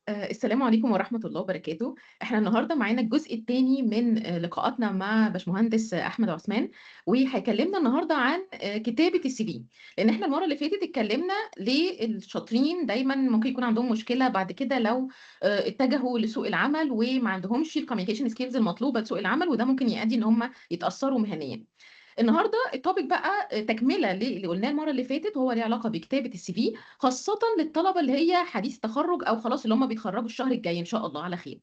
السلام عليكم ورحمة الله وبركاته. إحنا النهارده معانا الجزء التاني من لقاءاتنا مع باشمهندس أحمد عثمان، وهيكلمنا النهارده عن كتابة الCV، لإن إحنا المرّة اللي فاتت اتكلمنا ليه الشاطرين دايمًا ممكن يكون عندهم مشكلة بعد كده لو اتجهوا لسوق العمل وما عندهمش الcommunication skills المطلوبة لسوق العمل، وده ممكن يؤدي إن هم يتأثروا مهنيًا. النهارده الtopic بقى تكملة للي قُلناه المرّة اللي فاتت، وهو ليه علاقة بكتابة الCV، خاصةً للطلبة اللي هي حديث التخرُّج أو خلاص اللي هم بيتخرّجوا الشهر الجاي إن شاء الله على خير.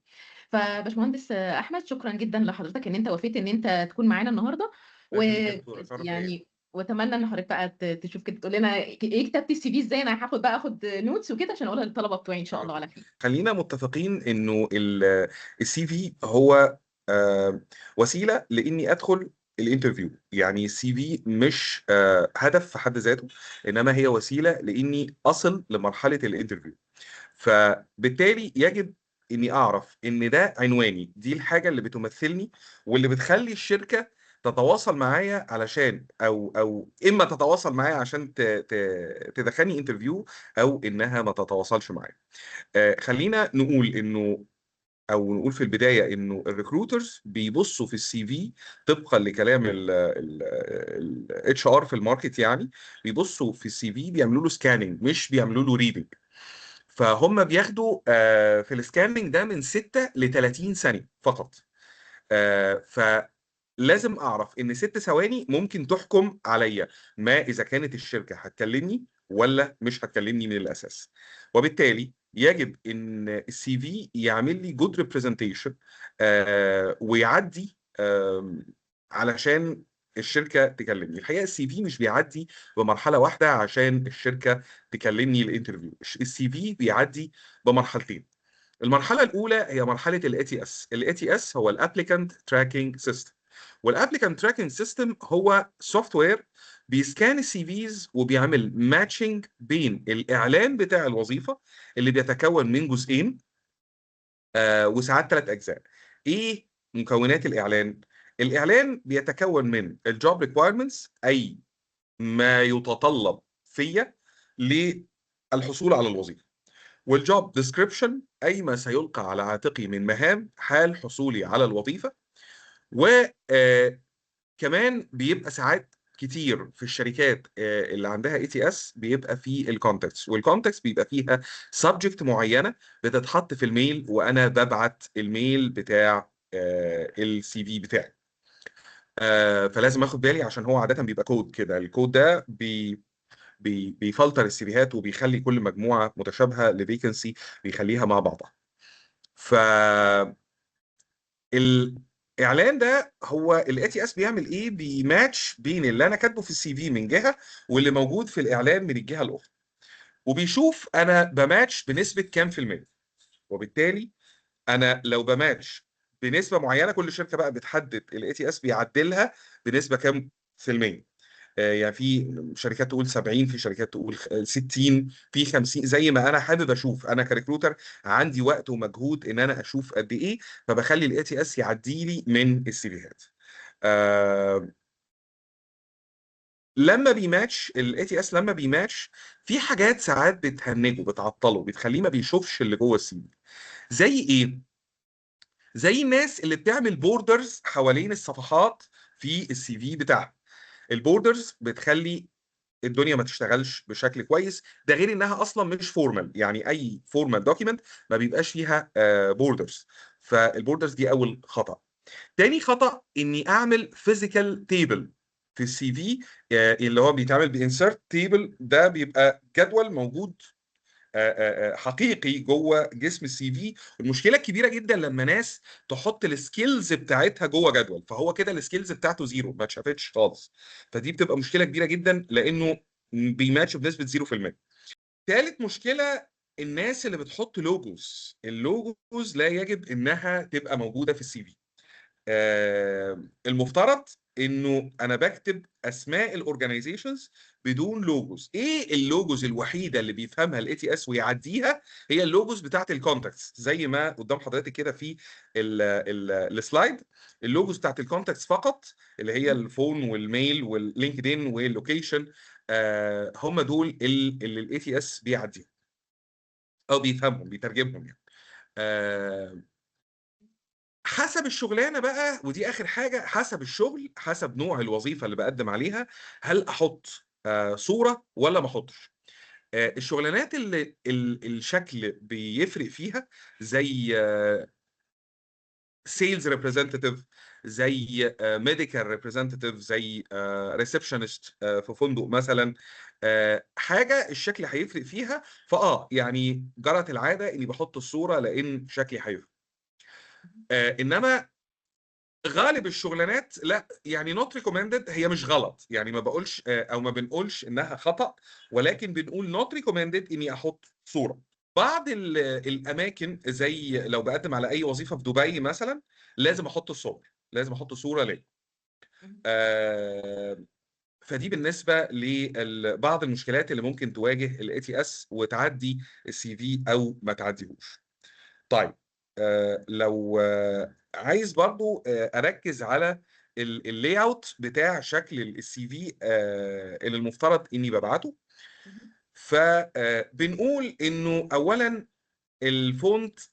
فباشمهندس أحمد، شكرًا جدًا لحضرتك إن أنت وافقت إن أنت تكون معانا النهارده، الله يخليك يا دكتورة، اتشرف بيّا. ويعني وأتمنى إن حضرتك بقى تشوف كده تقول لنا إيه كتابة الCV إزاي، أنا هاخد بقى آخد notes وكده عشان أقولها للطلبة بتوعي إن شاء الله على خير. خلّينا متفقين إنه الCV هو وسيلة لإني أدخل الinterview، يعني الCV مش هدف في حد ذاته، إنما هي وسيلة لإني أصل لمرحلة الinterview. فبالتالي يجب إني أعرف إن ده عنواني، دي الحاجة اللي بتمثلني واللي بتخلّي الشركة تتواصل معايا علشان أو إما تتواصل معايا عشان ت ت تدخّلني interview أو إنها ما تتواصلش معايا. خلّينا نقول إنه أو نقول في البداية إنه الrecruiters بيبصوا في الCV طبقًا لكلام ال ال الHR في الmarket، يعني بيبصوا في الCV بيعملوا له scanning مش بيعملوا له reading. فهُم بياخدوا في الscanning ده من 6 ل30 ثانية فقط. فلازم أعرف إن 6 ثواني ممكن تحكم عليّا ما إذا كانت الشركة هتكلمني والّا مش هتكلمني من الأساس. وبالتالي يجب إن الCV يعمل لي good representation ويعدّي علشان الشركة تكلمني. الحقيقة الCV مش بيعدّي بمرحلة واحدة عشان الشركة تكلمني الinterview، الCV بيعدّي بمرحلتين. المرحلة الأولى هي مرحلة الATS. الATS هو الapplicant tracking system، والapplicant tracking system هو software بي scan ال CVs وبيعمل matching بين الإعلان بتاع الوظيفة اللي بيتكون من جزئين وساعات 3 أجزاء. إيه مكونات الإعلان؟ الإعلان بيتكون من الjob requirements، أي ما يتطلب فيّا للحصول على الوظيفة، والjob description، أي ما سيُلقى على عاتقي من مهام حال حصولي على الوظيفة، و كمان بيبقى ساعات كتير في الشركات اللي عندها ATS بيبقى في الcontacts، والcontacts بيبقى فيها subject معيّنة بتتحط في الmail وأنا بابعت الmail بتاع الCV بتاعي. فلازم آخد بالي عشان هو عادةً بيبقى كود كده، الكود ده بي بي بيفلتر ال CVهات وبيخلّي كل مجموعة متشابهة لvacancy بيخلّيها مع بعضها. الإعلان ده هو الATS بيعمل إيه؟ بيmatch بين اللي أنا كاتبه في الCV من جهة واللي موجود في الإعلان من الجهة الأخرى. وبيشوف أنا بmatch بنسبة كام في المِيّة. وبالتالي أنا لو بmatch بنسبة معيّنة، كل شركة بقى بتحدد الATS بيعدلها بنسبة كام في المِيّة. يعني في شركات تقول 70، في شركات تقول 60، في 50، زي ما أنا حابب أشوف، أنا كrecruiter عندي وقت ومجهود إن أنا أشوف قد إيه، فباخلّي الATS يعدّي لي من ال CVهات. لمّا بيmatch الATS، لمّا بيmatch في حاجات ساعات بتهنّجه، بتعطّله، بتخلّيه ما بيشوفش اللي جوّه الCV. زي إيه؟ زي الناس اللي بتعمل borders حوالين الصفحات في الCV بتاعها. الborders بتخلّي الدنيا ما تشتغلش بشكل كويس، ده غير إنها أصلًا مش formal، يعني أي formal document ما بيبقاش فيها borders، فالborders دي أول خطأ. تاني خطأ إني أعمل physical table في الCV، اللي هو بيتعمل بinsert table، ده بيبقى جدول موجود حقيقي جوّه جسم الCV. المشكلة الكبيرة جدًا لمّا ناس تحط الskills بتاعتها جوّه جدول، فهو كده الskills بتاعته 0، ما اتشافتش خالص. فدي بتبقى مشكلة كبيرة جدًا لإنه بيmatch بنسبة 0%. تالت مشكلة الناس اللي بتحط logos، الlogos لا يجب إنها تبقى موجودة في الCV. المفترض إنه أنا باكتب أسماء الorganizations بدون logos. إيه الlogos الوحيدة اللي بيفهمها الATS ويعدّيها؟ هي الlogos بتاعة الcontacts، زي ما قدّام حضرتِك كده في ال ال الslide، الlogos بتاعة الcontacts فقط، اللي هي ال phone والmail والLinkedIn والlocation، هم دول اللي الATS بيعدّيهم. أو بيفهمهم، بيترجمهم يعني. آآ حسب الشغلانة بقى، ودي آخر حاجة، حسب الشغل، حسب نوع الوظيفة اللي باقدّم عليها، هل أحُط صورة والّا ما أحُطش؟ الشغلانات اللي الشكل بيفرق فيها زي sales representative، زي medical representative، زي receptionist في فندق مثلًا، حاجة الشكل هيفرق فيها، يعني جرت العادة إني باحط الصورة لإن شكلي هيفرق. إنما غالب الشغلانات لأ، يعني not recommended، هي مش غلط، يعني ما باقولش أو ما بنقولش إنها خطأ، ولكن بنقول not recommended إني أحط صورة. بعض الأماكن زي لو باقدّم على أي وظيفة في دبي مثلًا، لازم أحط الصور، لازم أحط صورة ليّا. فدي بالنسبة بعض المشكلات اللي ممكن تواجه الATS وتعدّي الCV أو ما تعدّيهوش. طيب لو عايز برضه أركّز على الlayout بتاع شكل الCV اللي المفترض إني بابعته. ف بنقول إنه أولًا الfont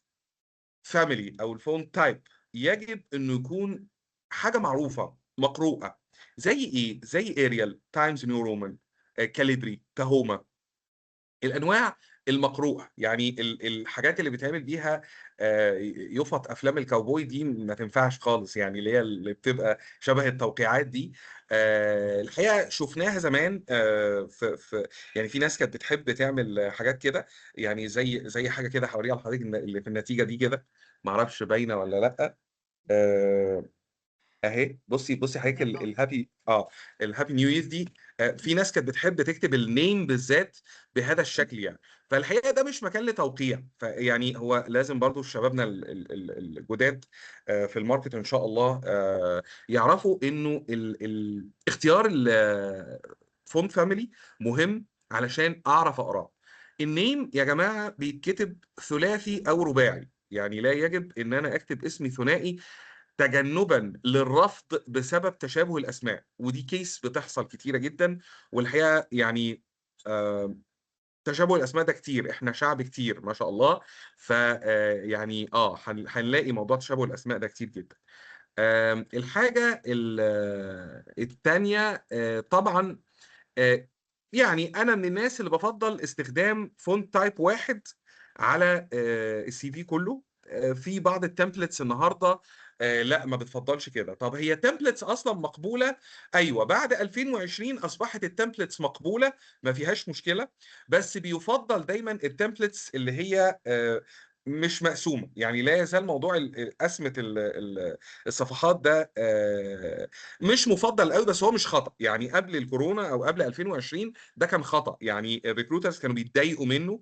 family أو الfont type يجب إنه يكون حاجة معروفة، مقروءة، زي إيه؟ زي Arial، Times New Roman، Calibri، Tahoma. الأنواع المقروءة، يعني الحاجات اللي بيتعمل بيها يُفط أفلام الكاوبوي دي ما تنفعش خالص، يعني اللي هي اللي بتبقى شبه التوقيعات دي، الحقيقة شُفناها زمان، في يعني في ناس كانت بتحب تعمل حاجات كده، يعني زي حاجة كده هاوريها لحضرتِك اللي في النتيجة دي كده، ما أعرفش باينة والّا لأ. أهي بُصّي بُصّي حضرتِك ال الhappy الhappy new year دي، في ناس كانت بتحب تكتب الname بالذات بهذا الشكل يعني، فالحقيقة ده مش مكان لتوقيع، فيعني هو لازم برضه شبابنا ال ال ال الجداد في الmarket إن شاء الله يعرفوا إنه ال ال اختيار ال font family مهم علشان أعرف أقراه. الname يا جماعة بيتكتب ثلاثي أو رباعي، يعني لا يجب إن أنا أكتب اسمي ثنائي تجنبًا للرفض بسبب تشابه الأسماء، ودي case بتحصل كتيرة جدًا، والحقيقة يعني تشابه الأسماء ده كتير، إحنا شعب كتير ما شاء الله، ف يعني هنلاقي موضوع تشابه الأسماء ده كتير جدًا. الحاجة التانية، طبعًا يعني أنا من الناس اللي بافضّل استخدام font type واحد على الCV كله، في بعض الtemplates النهارده لأ ما بتفضّلش كده. طب هي templates أصلًا مقبولة؟ أيوه، بعد 2020 أصبحت الtemplates مقبولة، ما فيهاش مشكلة، بس بيُفضّل دايمًا الtemplates اللي هي مش مقسومة، يعني لا يزال موضوع ال قسمة ال ال الصفحات ده مش مُفضّل أوي، بس هو مش خطأ، يعني قبل الكورونا أو قبل 2020 ده كان خطأ، يعني الrecruiters كانوا بيتضايقوا منه،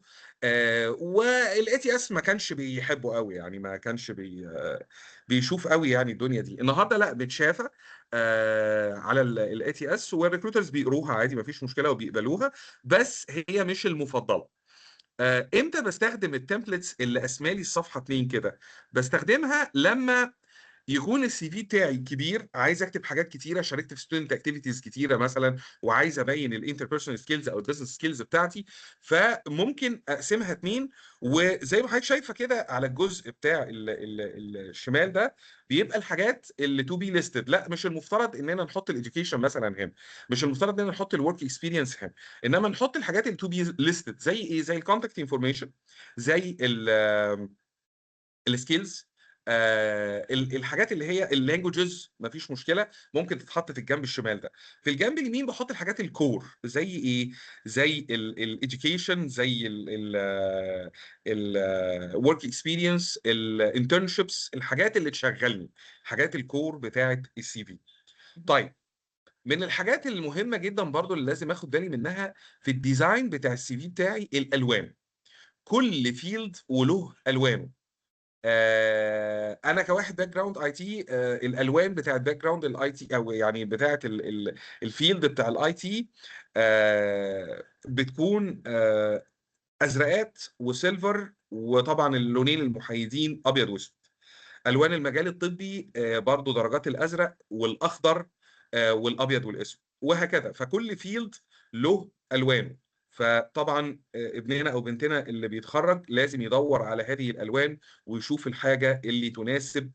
والATS ما كانش بيحبه أوي، يعني ما كانش بيشوف أوي يعني الدنيا دي. النهارده لأ، متشافة على الATS، والrecruiters بيقروها عادي، ما فيش مشكلة، وبيقبلوها، بس هي مش المفضلة. إمتى باستخدم الtemplates اللي قاسمة لي الصفحة 2 كده؟ باستخدمها لمّا يكون الCV بتاعي كبير، عايز أكتب حاجات كتيرة، شاركت في student activities كتيرة مثلًا، وعايز أبيّن الinterpersonal skills أو الbusiness skills بتاعتي، فممكن أقسمها 2، وزي ما حضرتِك شايفة كده على الجزء بتاع ال ال الشمال ده، بيبقى الحاجات اللي to be listed. لأ، مش المفترض إننا نحط الeducation مثلًا هنا، مش المفترض إننا نحط الwork experience هنا، إنما نحط الحاجات اللي to be listed زي إيه؟ زي الcontact information، زي الskills، ال الحاجات اللي هي الlanguages، ما فيش مشكلة، ممكن تتحط في الجنب الشمال ده. في الجنب اليمين باحط الحاجات الcore زي إيه؟ زي الeducation، زي ال ال ال work experience، الinternships، الحاجات اللي تشغّلني، حاجات الcore بتاعة الCV. طيب، من الحاجات المهمة جدًا برضه اللي لازم آخد بالي منها في الdesign بتاع الCV بتاعي الألوان. كل field وله ألوانه. أنا كواحد background IT، الألوان بتاعة background الIT أو يعني بتاعة ال ال الfield بتاع الIT بتكون أزرقات وsilver، وطبعًا اللونين المحايدين أبيض وأسود. ألوان المجال الطبي برضه درجات الأزرق والأخضر والأبيض والأسود وهكذا، فكل field له ألوانه. فطبعا ابننا او بنتنا اللي بيتخرج لازم يدور على هذه الالوان ويشوف الحاجة اللي تناسب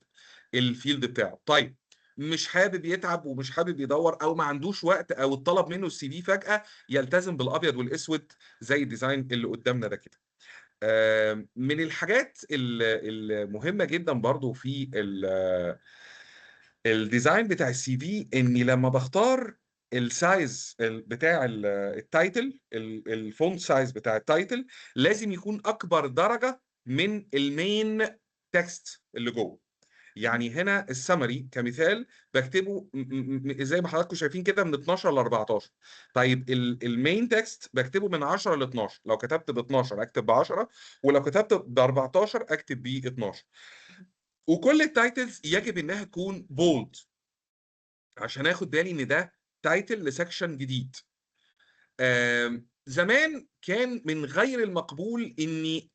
ال field بتاعه. طيب مش حابب يتعب ومش حابب يدور او ما عندوش وقت او اتطلب منه ال CV فجأة، يلتزم بالابيض والاسود زي ال design اللي قدامنا ده كده. من الحاجات المهمة جدا برضو في ال design بتاع ال CV، اني لما بختار ال size بتاع ال title، ال font size بتاع ال title لازم يكون اكبر درجة من ال main text اللي جوه. يعني هنا السمري كمثال بكتبه زي ما حضراتكم شايفين كده من 12 ل 14. طيب ال main text بكتبه من 10 ل 12، لو كتبت ب 12 اكتب ب 10، ولو كتبت ب 14 اكتب ب 12. وكل ال titles يجب انها تكون bold عشان اخد بالي ان ده title ل section جديد. زمان كان من غير المقبول اني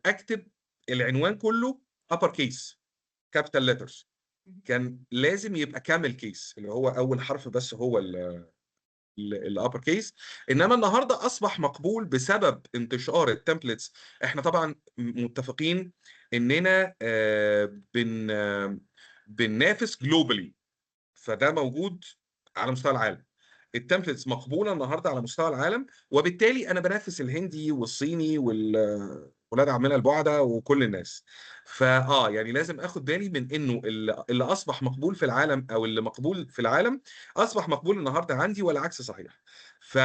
اكتب العنوان كله upper case capital letters، كان لازم يبقى camel case اللي هو اول حرف بس هو ال upper case. انما النهارده اصبح مقبول بسبب انتشار ال templates. احنا طبعا متفقين اننا بننافس globally، فده موجود على مستوى العالم. ال templates مقبولة النهارده على مستوى العالم، وبالتالي انا بنافس الهندي والصيني والولاد عمنا البعده وكل الناس. فاه يعني لازم اخد بالي من انه اللي اصبح مقبول في العالم او اللي مقبول في العالم اصبح مقبول النهارده عندي، والعكس صحيح. ف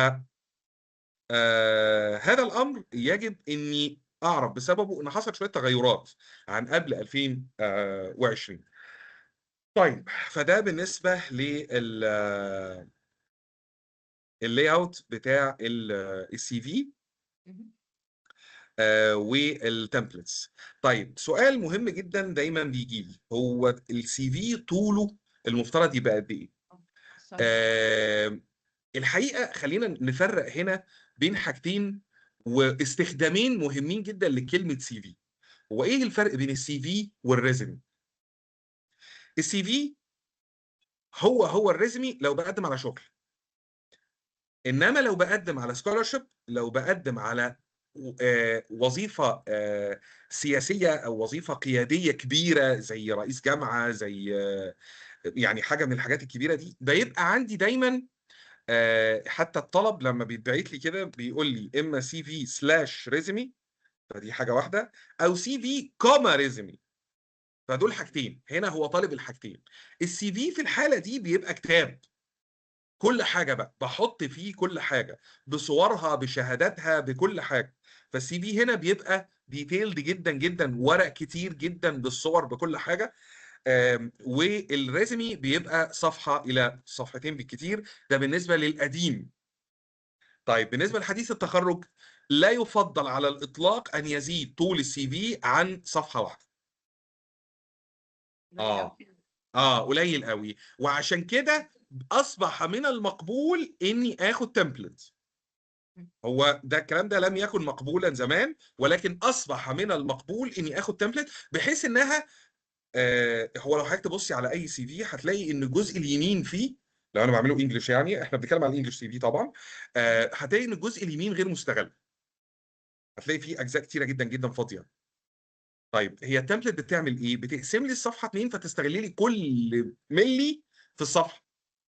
هذا الامر يجب اني اعرف بسببه ان حصل شوية تغيرات عن قبل 2020. طيب فده بالنسبة لل ال layout بتاع ال CV وال templates. طيب سؤال مهم جدا دايما بيجي لي، هو ال CV طوله المفترض يبقى قد ايه؟ الحقيقة خلينا نفرق هنا بين حاجتين واستخدامين مهمين جدا لكلمة CV. هو ايه الفرق بين ال CV وال resume؟ ال CV هو ال resume لو بقدم على شغل، انما لو بقدم على scholarship، لو بقدم على وظيفة سياسية او وظيفة قيادية كبيرة زي رئيس جامعه، زي يعني حاجة من الحاجات الكبيرة دي، بيبقى عندي دايما حتى الطلب لما بيتبعت لي كده بيقول لي اما CV slash resume، فدي حاجة واحدة، او CV comma resume، فدول حاجتين. هنا هو طالب الحاجتين. ال CV في الحالة دي بيبقى كتاب، كل حاجة بقى بحط فيه كل حاجة بصورها بشهاداتها بكل حاجة. فال CV هنا بيبقى detailed جدا جدا، ورق كتير جدا بالصور بكل حاجة. وال resume بيبقى صفحة الى صفحتين بالكتير، ده بالنسبة للقديم. طيب بالنسبة لحديث التخرج لا يفضل على الاطلاق ان يزيد طول ال CV عن صفحة واحدة. قليل قوي. وعشان كده اصبح من المقبول اني اخد template. هو ده الكلام ده لم يكن مقبولا زمان، ولكن اصبح من المقبول اني اخد template بحيث انها هو لو حضرتك تبصي على اي CV هتلاقي ان الجزء اليمين فيه، لو انا بعمله English يعني احنا بنتكلم على ال English CV طبعا، هتلاقي ان الجزء اليمين غير مستغل، هتلاقي فيه اجزاء كتيرة جدا جدا فاضية. طيب هي ال template بتعمل ايه؟ بتقسم لي الصفحة اتنين، فتستغلي لي كل ملي في الصفحة.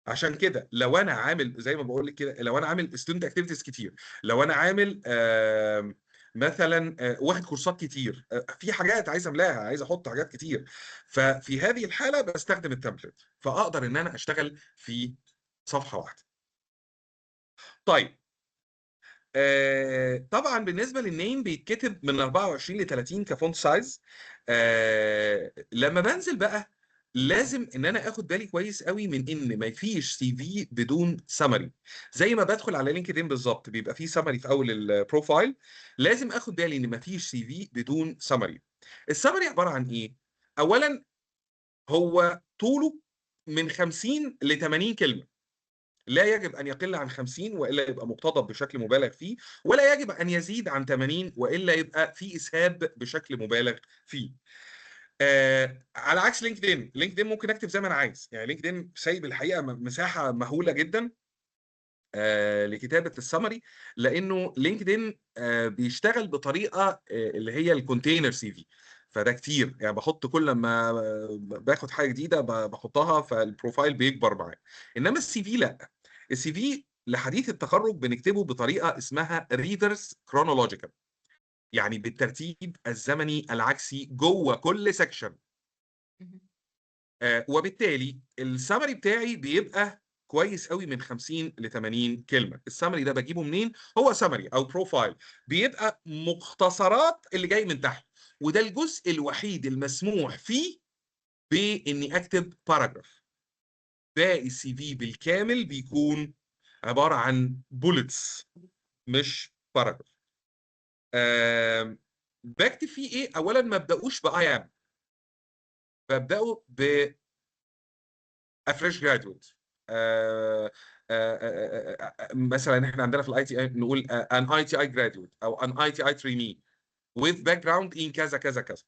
عشان كده لو انا عامل زي ما بقول لك كده، لو انا عامل student activities كتير، لو انا عامل مثلا واخد كورسات كتير، في حاجات عايز املاها، عايز احط حاجات كتير، ففي هذه الحالة بستخدم ال template، فاقدر ان انا اشتغل في صفحة واحدة. طيب طبعا بالنسبة لل name بيتكتب من 24 ل 30 ك font size. لما بنزل بقى لازم ان انا اخد بالي كويس قوي من ان ما فيش CV بدون سمري. زي ما بدخل على LinkedIn بالظبط بيبقى فيه سمري في اول ال profile، لازم اخد بالي ان ما فيش CV بدون summary. ال summary عبارة عن ايه؟ اولا هو طوله من 50 ل 80 كلمة، لا يجب ان يقل عن 50 والا يبقى مقتضب بشكل مبالغ فيه، ولا يجب ان يزيد عن 80 والا يبقى في اسهاب بشكل مبالغ فيه. على عكس LinkedIn، LinkedIn ممكن اكتب زي ما انا عايز، يعني LinkedIn سايب الحقيقة مساحة مهولة جدا. لكتابة ال summary، لأنه LinkedIn بيشتغل بطريقة اللي هي ال container CV، فده كتير يعني بحط كل ما باخد حاجة جديدة بحطها، فال profile بيكبر معايا. إنما ال CV لا، ال CV لحديث التخرج بنكتبه بطريقة اسمها reverse chronological، يعني بالترتيب الزمني العكسي جوه كل section. وبالتالي السمري بتاعي بيبقى كويس قوي من 50 ل 80 كلمة. السمري ده بجيبه منين؟ هو سمري او profile بيبقى مختصرات اللي جاي من تحت، وده الجزء الوحيد المسموح فيه باني اكتب paragraph. باقي ال CV بالكامل بيكون عبارة عن bullets مش paragraph. بكتب فيه ايه؟ اولا ما ابداوش ب I am، ببداه ب a fresh graduate. مثلا احنا عندنا في ال ITI نقول an ITI graduate او an ITI trainee with background in كذا كذا كذا.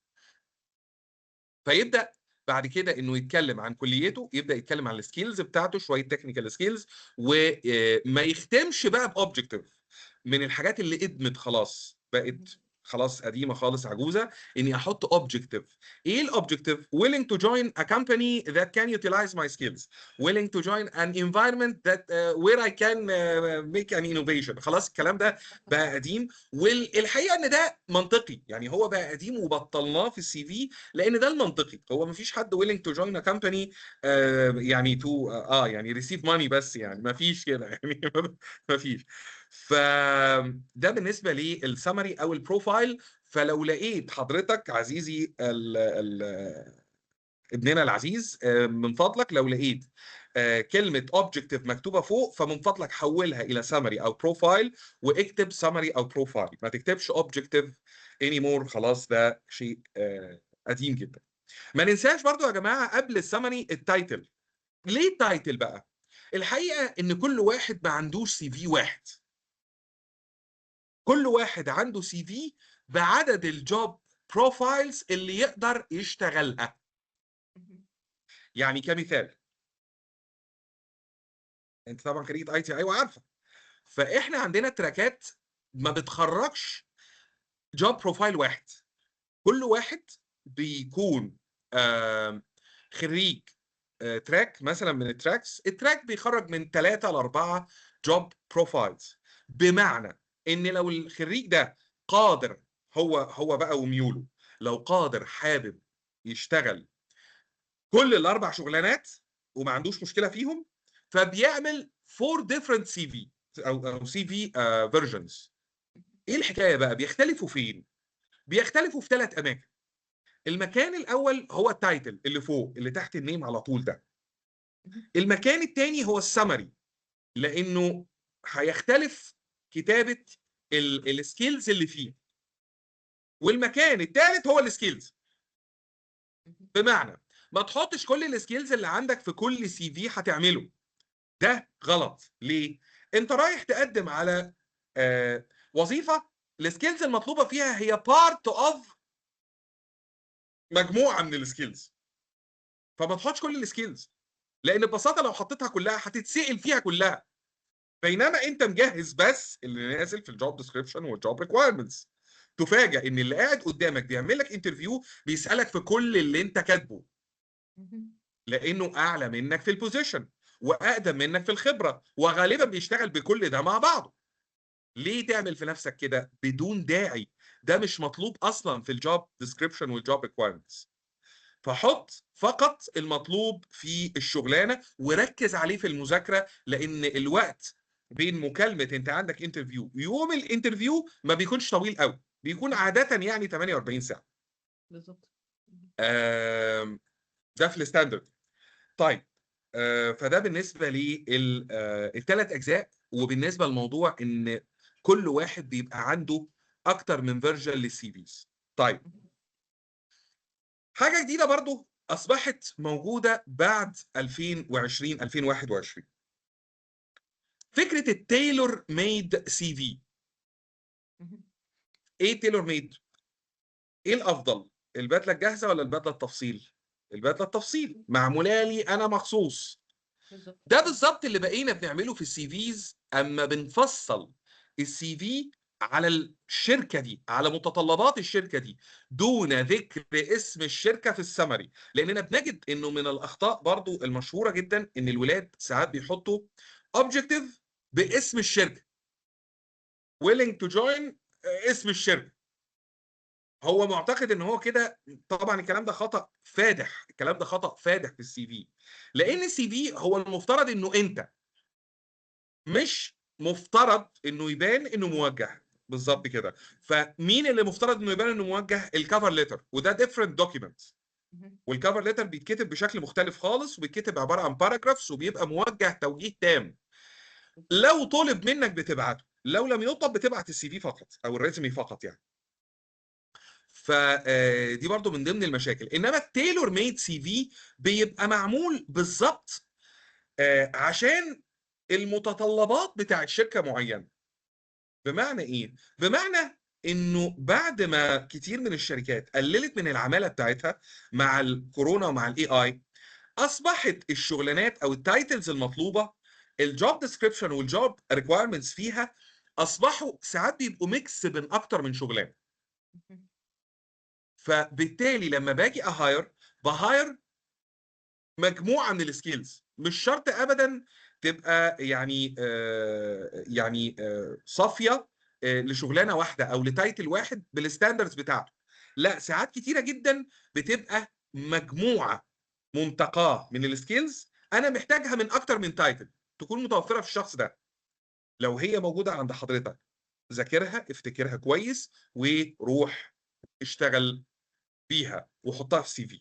فيبدا بعد كده انه يتكلم عن كليته، يبدا يتكلم عن ال skills بتاعته، شوية technical skills، وما يختمش بقى ب objective. من الحاجات اللي قدمت خلاص، بقت خلاص قديمة خالص عجوزه، اني احط objective. ايه ال objective؟ willing to join a company that can utilize my skills، willing to join an environment that where I can make an innovation. خلاص الكلام ده بقى قديم، والحقيقة ان ده منطقي، يعني هو بقى قديم وبطلناه في ال CV لان ده المنطقي. هو مفيش حد willing to join a company يعني to يعني receive money بس، يعني مفيش كده يعني مفيش. فده بالنسبة للسمري او ال profile. فلو لقيت حضرتك عزيزي ال ال ابننا العزيز، من فضلك لو لقيت كلمة objective مكتوبة فوق، فمن فضلك حولها الى سمري او profile، واكتب سمري او profile، ما تكتبش objective anymore، خلاص ده شيء قديم جدا. ما ننساش برضو يا جماعة قبل ال summary ال title. ليه ال title بقى؟ الحقيقة ان كل واحد ما عندوش CV واحد، كل واحد عنده CV بعدد ال job profiles اللي يقدر يشتغلها. يعني كمثال، انت طبعا خريجة ITI وعارفه، فاحنا عندنا تراكات ما بتخرجش job profile واحد، كل واحد بيكون خريج track مثلا من ال tracks، ال track بيخرج من 3 ل 4 job profiles. بمعنى ان لو الخريج ده قادر، هو بقى وميوله، لو قادر حابب يشتغل كل الاربع شغلانات وما عندوش مشكلة فيهم، فبيعمل 4 different CV او CV versions. ايه الحكاية بقى؟ بيختلفوا فين؟ بيختلفوا في 3 اماكن. المكان الاول هو ال title اللي فوق اللي تحت ال name على طول ده. المكان الثاني هو السمري، لانه هيختلف كتابه ال skills اللي فيه. والمكان الثالث هو ال skills. بمعنى ما تحطش كل ال skills اللي عندك في كل CV هتعمله، ده غلط. ليه؟ انت رايح تقدم على وظيفة ال skills المطلوبة فيها هي part of مجموعة من ال skills، فما تحطش كل ال skills، لان ببساطة لو حطيتها كلها هتتسال فيها كلها. بينما انت مجهز بس اللي نازل في ال job description وال job requirements، تفاجئ ان اللي قاعد قدامك بيعمل لك interview بيسالك في كل اللي انت كاتبه، لانه اعلى منك في ال position واقدم منك في الخبرة، وغالبا بيشتغل بكل ده مع بعضه. ليه تعمل في نفسك كده بدون داعي؟ ده مش مطلوب اصلا في ال job description وال job requirements. فحط فقط المطلوب في الشغلانة وركز عليه في المذاكرة، لان الوقت بين مكالمة انت عندك interview يوم ال interview ما بيكونش طويل قوي، بيكون عادة يعني 48 ساعة بالظبط. ده في ال standard. طيب فده بالنسبة للثلاث اجزاء. وبالنسبة للموضوع ان كل واحد بيبقى عنده اكتر من version لل CVs. طيب حاجة جديدة برضو اصبحت موجودة بعد 2020 2021، فكرة ال tailor made CV. ايه tailor made؟ ايه الافضل، البدلة الجاهزة ولا البدلة التفصيل؟ البدلة التفصيل معمولة لي انا مخصوص. ده بالظبط اللي بقينا بنعمله في ال CVs اما بنفصل ال CV على الشركة دي، على متطلبات الشركة دي، دون ذكر اسم الشركة في السمري. لاننا بنجد انه من الاخطاء برضو المشهورة جدا ان الولاد ساعات بيحطوا objective باسم الشركه، willing to join اسم الشركه، هو معتقد ان هو كده. طبعا الكلام ده خطا فادح، الكلام ده خطا فادح في ال CV، لان ال CV هو المفترض انه انت مش مفترض انه يبان انه موجه بالظبط كده. فمين اللي مفترض انه يبان انه موجه؟ ال cover letter، وده different document. وال cover letter بيتكتب بشكل مختلف خالص، وبيتكتب عبارة عن paragraphs، وبيبقى موجه توجيه تام. لو طلب منك بتبعته، لو لم يطلب بتبعت ال CV فقط او ال resume فقط يعني. فدي برضو من ضمن المشاكل. انما ال tailor made CV بيبقى معمول بالظبط عشان المتطلبات بتاع الشركة معينه. بمعنى ايه؟ بمعنى انه بعد ما كتير من الشركات قللت من العمالة بتاعتها مع الكورونا ومع ال AI، اصبحت الشغلانات او ال titles المطلوبه، ال job description وال job requirements فيها اصبحوا ساعات بيبقوا mix بين اكتر من شغلانه. فبالتالي لما باجي ا hire، ب hire مجموعة من ال skills، مش شرط ابدا تبقى يعني صافية لشغلانه واحدة او ل title واحد بال standards بتاعته. لا، ساعات كتيرة جدا بتبقى مجموعة منتقاه من ال skills انا محتاجها من اكتر من title تكون متوفرة في الشخص ده. لو هي موجودة عند حضرتك ذاكرها، افتكرها كويس، وروح اشتغل بيها وحطها في CV،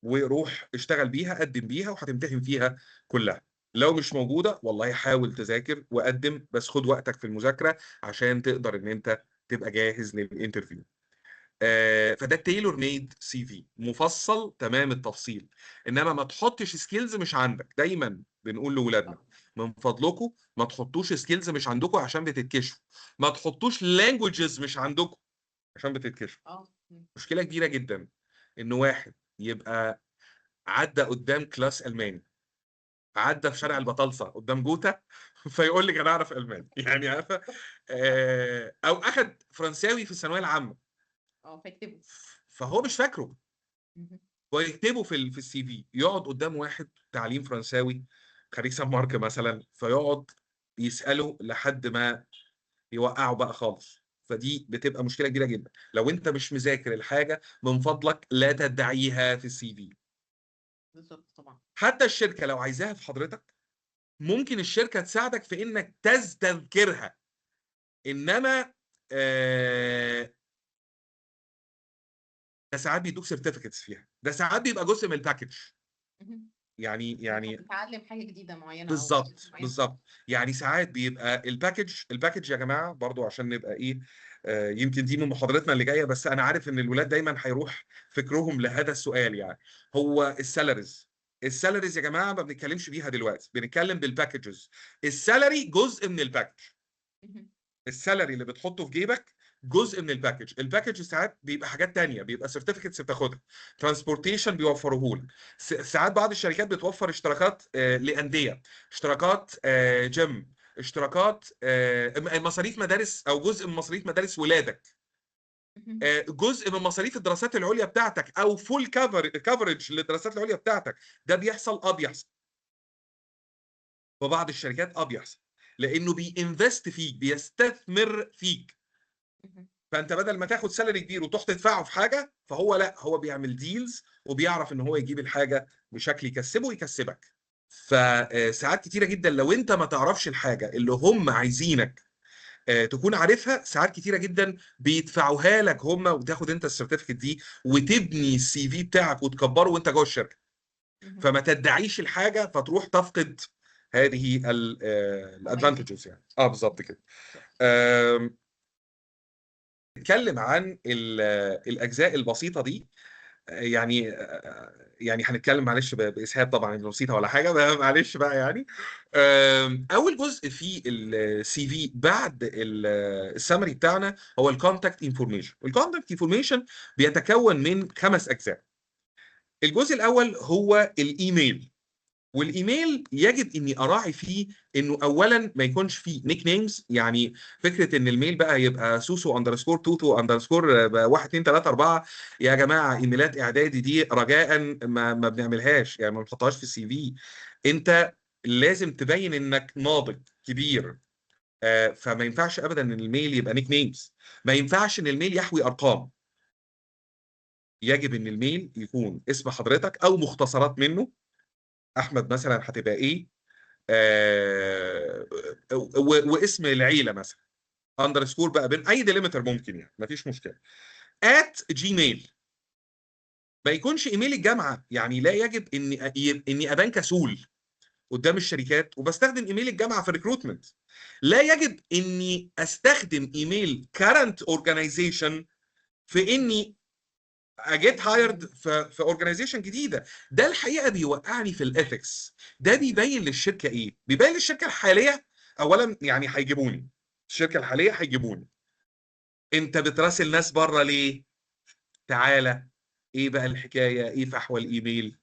وروح اشتغل بيها، قدم بيها، وهتمتحن فيها كلها. لو مش موجودة، والله حاول تذاكر وقدم، بس خد وقتك في المذاكرة عشان تقدر ان انت تبقى جاهز لل interview. فده tailor made CV مفصل تمام التفصيل. انما ما تحطش skills مش عندك. دايما بنقول لاولادنا من فضلكم ما تحطوش skills مش عندكم عشان بتتكشفوا، ما تحطوش languages مش عندكم عشان بتتكشفوا. مشكلة كبيرة جدا ان واحد يبقى عدى قدام class الماني، عدى في شارع البطالسه قدام جوتا، فيقول لك انا اعرف الماني، يعني عارفه، او اخد فرنساوي في الثانوية العامه. اه، فيكتبه. فهو مش فاكره ويكتبه في ال CV. يقعد قدام واحد تعليم فرنساوي خريج سان مارك مثلا، فيقعد يساله لحد ما يوقعه بقى خالص. فدي بتبقى مشكلة كبيرة جدا. لو انت مش مذاكر الحاجه، من فضلك لا تدعيها في ال CV. بالظبط طبعا. حتى الشركة لو عايزاها في حضرتك، ممكن الشركة تساعدك في انك تستذكرها، انما ده ساعات بيدوك certificates فيها، ده ساعات بيبقى جزء من ال package. يعني بتتعلم حاجة جديدة معينة أو معينة. بالظبط. يعني ساعات بيبقى ال package يا جماعه، برضو عشان نبقى ايه، يمكن دي من محاضرتنا اللي جايه، بس انا عارف ان الولاد دايما هيروح فكرهم لهذا السؤال. يعني هو ال salaries يا جماعة ما بنتكلمش بيها دلوقتي، بنتكلم بال packages. ال salary جزء من ال package. ال salary اللي بتحطه في جيبك جزء من ال package. ال package ساعات بيبقى حاجات تانية، بيبقى certificates بتاخدها، transportation بيوفروه لك، ساعات بعض الشركات بتوفر اشتراكات لانديه، اشتراكات جيم، اشتراكات مصاريف مدارس او جزء من مصاريف مدارس ولادك، جزء من مصاريف الدراسات العليا بتاعتك، او full coverage للدراسات العليا بتاعتك. ده بيحصل، بيحصل في بعض الشركات، بيحصل لانه بي invest فيك، بيستثمر فيك. فانت بدل ما تاخد salary كبير وتروح تدفعه في حاجه، فهو لا، هو بيعمل deals وبيعرف ان هو يجيب الحاجة بشكل يكسبه ويكسبك. فساعات كتيرة جدا لو انت ما تعرفش الحاجة اللي هم عايزينك تكون عارفها، ساعات كتيرة جدا بيدفعوها لك هم، وتاخد انت ال certificate دي وتبني ال CV بتاعك وتكبره وانت جوه الشركه. فما تدعيش الحاجة فتروح تفقد هذه ال advantages يعني. بالظبط كده. نتكلم عن الاجزاء البسيطة دي، يعني هنتكلم معلش باسهاب طبعا، مش بسيطة ولا حاجه، معلش بقى يعني. اول جزء في ال CV بعد السمري بتاعنا هو ال contact information. ال contact information بيتكون من 5 اجزاء. الجزء الاول هو الايميل. والايميل يجب اني اراعي فيه انه اولا ما يكونش فيه nicknames، يعني فكرة ان ال mail بقى يبقى سوسو underscore توتو underscore 1 2 3 4. يا جماعة ايميلات اعدادي دي رجاء ما بنعملهاش، يعني ما بنحطهاش في ال CV. انت لازم تبين انك ناضج كبير، فما ينفعش ابدا ان ال mail يبقى nicknames، ما ينفعش ان ال mail يحوي ارقام. يجب ان ال mail يكون اسم حضرتك او مختصرات منه، احمد مثلا هتبقى ايه، واسم العيلة مثلا underscore بقى بين اي delimiter ممكن، يعني مفيش مشكلة، @gmail. ما يكونش ايميل الجامعة، يعني لا يجب اني ابان كسول قدام الشركات وبستخدم ايميل الجامعة في ال recruitment. لا يجب اني استخدم ايميل current organization في اني ا get hired في organization جديدة. ده الحقيقة بيوقعني في ال ethics. ده بيبين للشركة ايه؟ بيبين للشركة الحالية اولا، يعني هيجيبوني الشركة الحالية هيجيبوني، انت بتراسل ناس بره ليه؟ تعالى ايه بقى الحكاية؟ ايه فحوى الايميل؟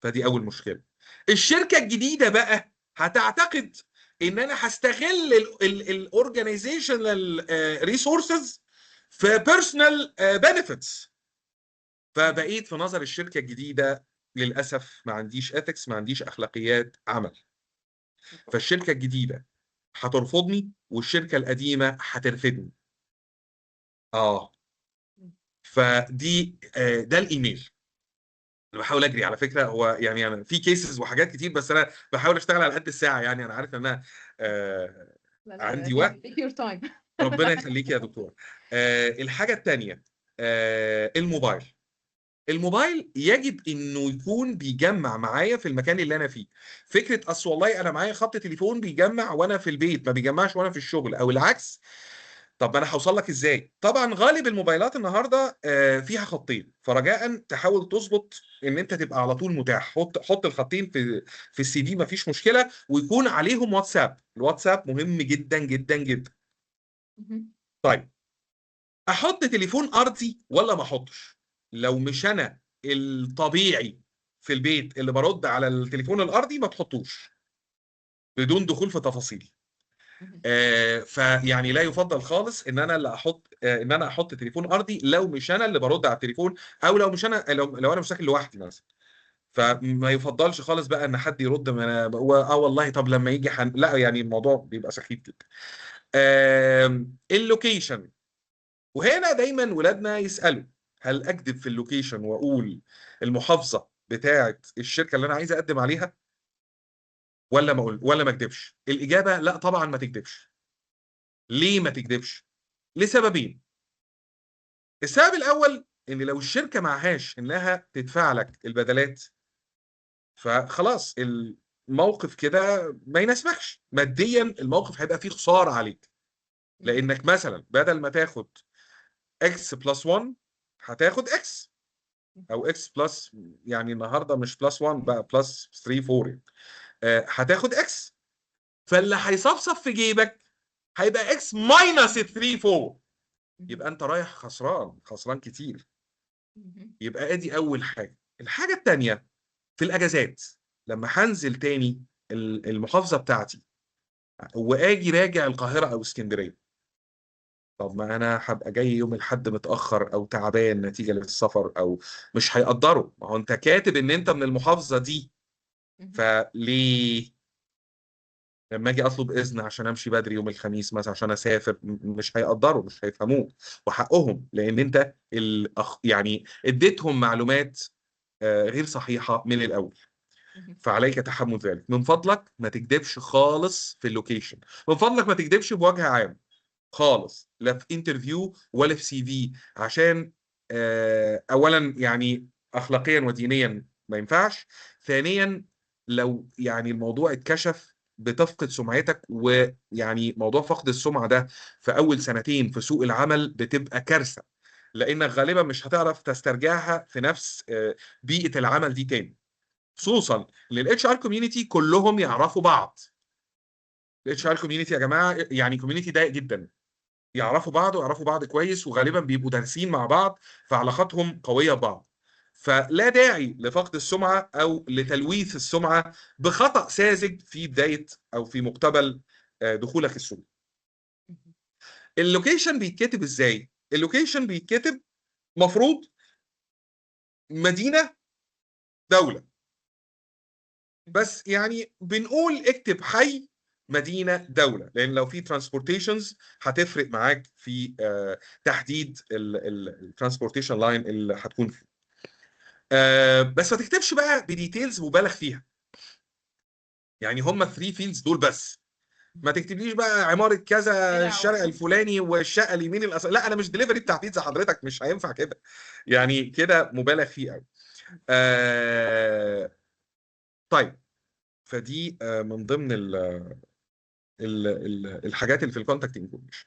فدي اول مشكلة. الشركة الجديدة بقى هتعتقد ان انا هستغل ال organizational resources في personal benefits، فبقيت في نظر الشركة الجديدة للاسف ما عنديش ethics، ما عنديش اخلاقيات عمل. فالشركه الجديدة هترفضني والشركة القديمة هترفدني. فدي ده الايميل. انا بحاول اجري على فكرة، هو يعني انا في cases وحاجات كتير، بس انا بحاول اشتغل على قد الساعة، يعني انا عارف ان انا لا لا، عندي وقت. take your time. ربنا يخليك يا دكتور. الحاجة الثانية، الموبايل. الموبايل يجب انه يكون بيجمع معايا في المكان اللي انا فيه. فكرة اصل والله انا معايا خط تليفون بيجمع وانا في البيت، ما بيجمعش وانا في الشغل، او العكس. طب انا هوصل لك ازاي؟ طبعا غالب الموبايلات النهارده فيها خطين، فرجاء تحاول تظبط ان انت تبقى على طول متاح. حط الخطين في ال CV، مفيش مشكلة، ويكون عليهم واتساب. الواتساب مهم جدا جدا جدا. طيب احط تليفون ارضي ولا ما احطش؟ لو مش انا الطبيعي في البيت اللي برد على التليفون الارضي ما تحطوش، بدون دخول في تفاصيل. فيعني لا يفضل خالص ان انا اللي احط، ان انا احط تليفون ارضي لو مش انا اللي برد على التليفون، او لو مش انا، لو انا مش ساكن لوحدي مثلا. فما يفضلش خالص بقى ان حد يرد، ما انا والله طب لما يجي لا، يعني الموضوع بيبقى سخيف جدا. ال location، وهنا دايما ولادنا يسالوا هل اكذب في ال location واقول المحافظة بتاعه الشركة اللي انا عايز اقدم عليها ولا ما اقول، ولا ما اكذبش؟ الاجابة لا طبعا ما تكذبش. ليه ما تكذبش؟ لسببين. السبب الاول ان لو الشركة معهاش انها تدفع لك البدلات، فخلاص الموقف كده ما يناسبكش ماديا، الموقف هيبقى فيه خسارة عليك، لانك مثلا بدل ما تاخد X plus 1 هتاخد X او X plus، يعني النهارده مش plus 1 بقى plus 3 4 يعني. هتاخد X، فاللي هيصفصف في جيبك هيبقى X minus 3 4، يبقى انت رايح خسران، خسران كتير. يبقى ادي اول حاجة. الحاجة الثانية في الاجازات، لما هنزل تاني المحافظة بتاعتي واجي راجع القاهرة او اسكندرية، طب ما انا هبقى جاي يوم الاحد متاخر او تعبان نتيجة للسفر، او مش هيقدروا، ما هو انت كاتب ان انت من المحافظة دي، فليه لما اجي اطلب اذن عشان امشي بدري يوم الخميس مثلا عشان اسافر، مش هيقدروا، مش هيفهموه، وحقهم، لان انت يعني اديتهم معلومات غير صحيحه من الاول، فعليك تحمل ذلك. من فضلك ما تكدبش خالص في ال location، من فضلك ما تكدبش بوجه عام خالص، لا في interview ولا في CV، عشان اولا يعني اخلاقيا ودينيا ما ينفعش، ثانيا لو يعني الموضوع اتكشف بتفقد سمعتك، ويعني موضوع فقد السمعة ده في أول سنتين في سوق العمل بتبقى كارثة، لأنك غالبا مش هتعرف تسترجعها في نفس بيئة العمل دي تاني، خصوصا ان ال HR community كلهم يعرفوا بعض. ال HR community يا جماعة يعني community ضيق جدا، يعرفوا بعض ويعرفوا بعض كويس، وغالبا بيبقوا دارسين مع بعض، فعلاقاتهم قوية ببعض. فلا داعي لفقد السمعة او لتلويث السمعة بخطا ساذج في بداية او في مقتبل دخولك السوق. ال location بيتكتب ازاي؟ ال location بيتكتب مفروض مدينة، دوله، بس يعني بنقول اكتب حي، مدينه، دوله، لان لو في transportations هتفرق معاك في تحديد ال transportation line اللي هتكون فيه. بس ما تكتبش بقى ب details مبالغ فيها، يعني هم 3 fields دول بس. ما تكتبليش بقى عمارة كذا، الشارع الفلاني، والشقه اليمين. لا، انا مش دليفري بتاع بيتزا حضرتك، مش هينفع كده، يعني كده مبالغ فيه قوي. طيب، فدي من ضمن ال ال ال الحاجات اللي في ال contact information.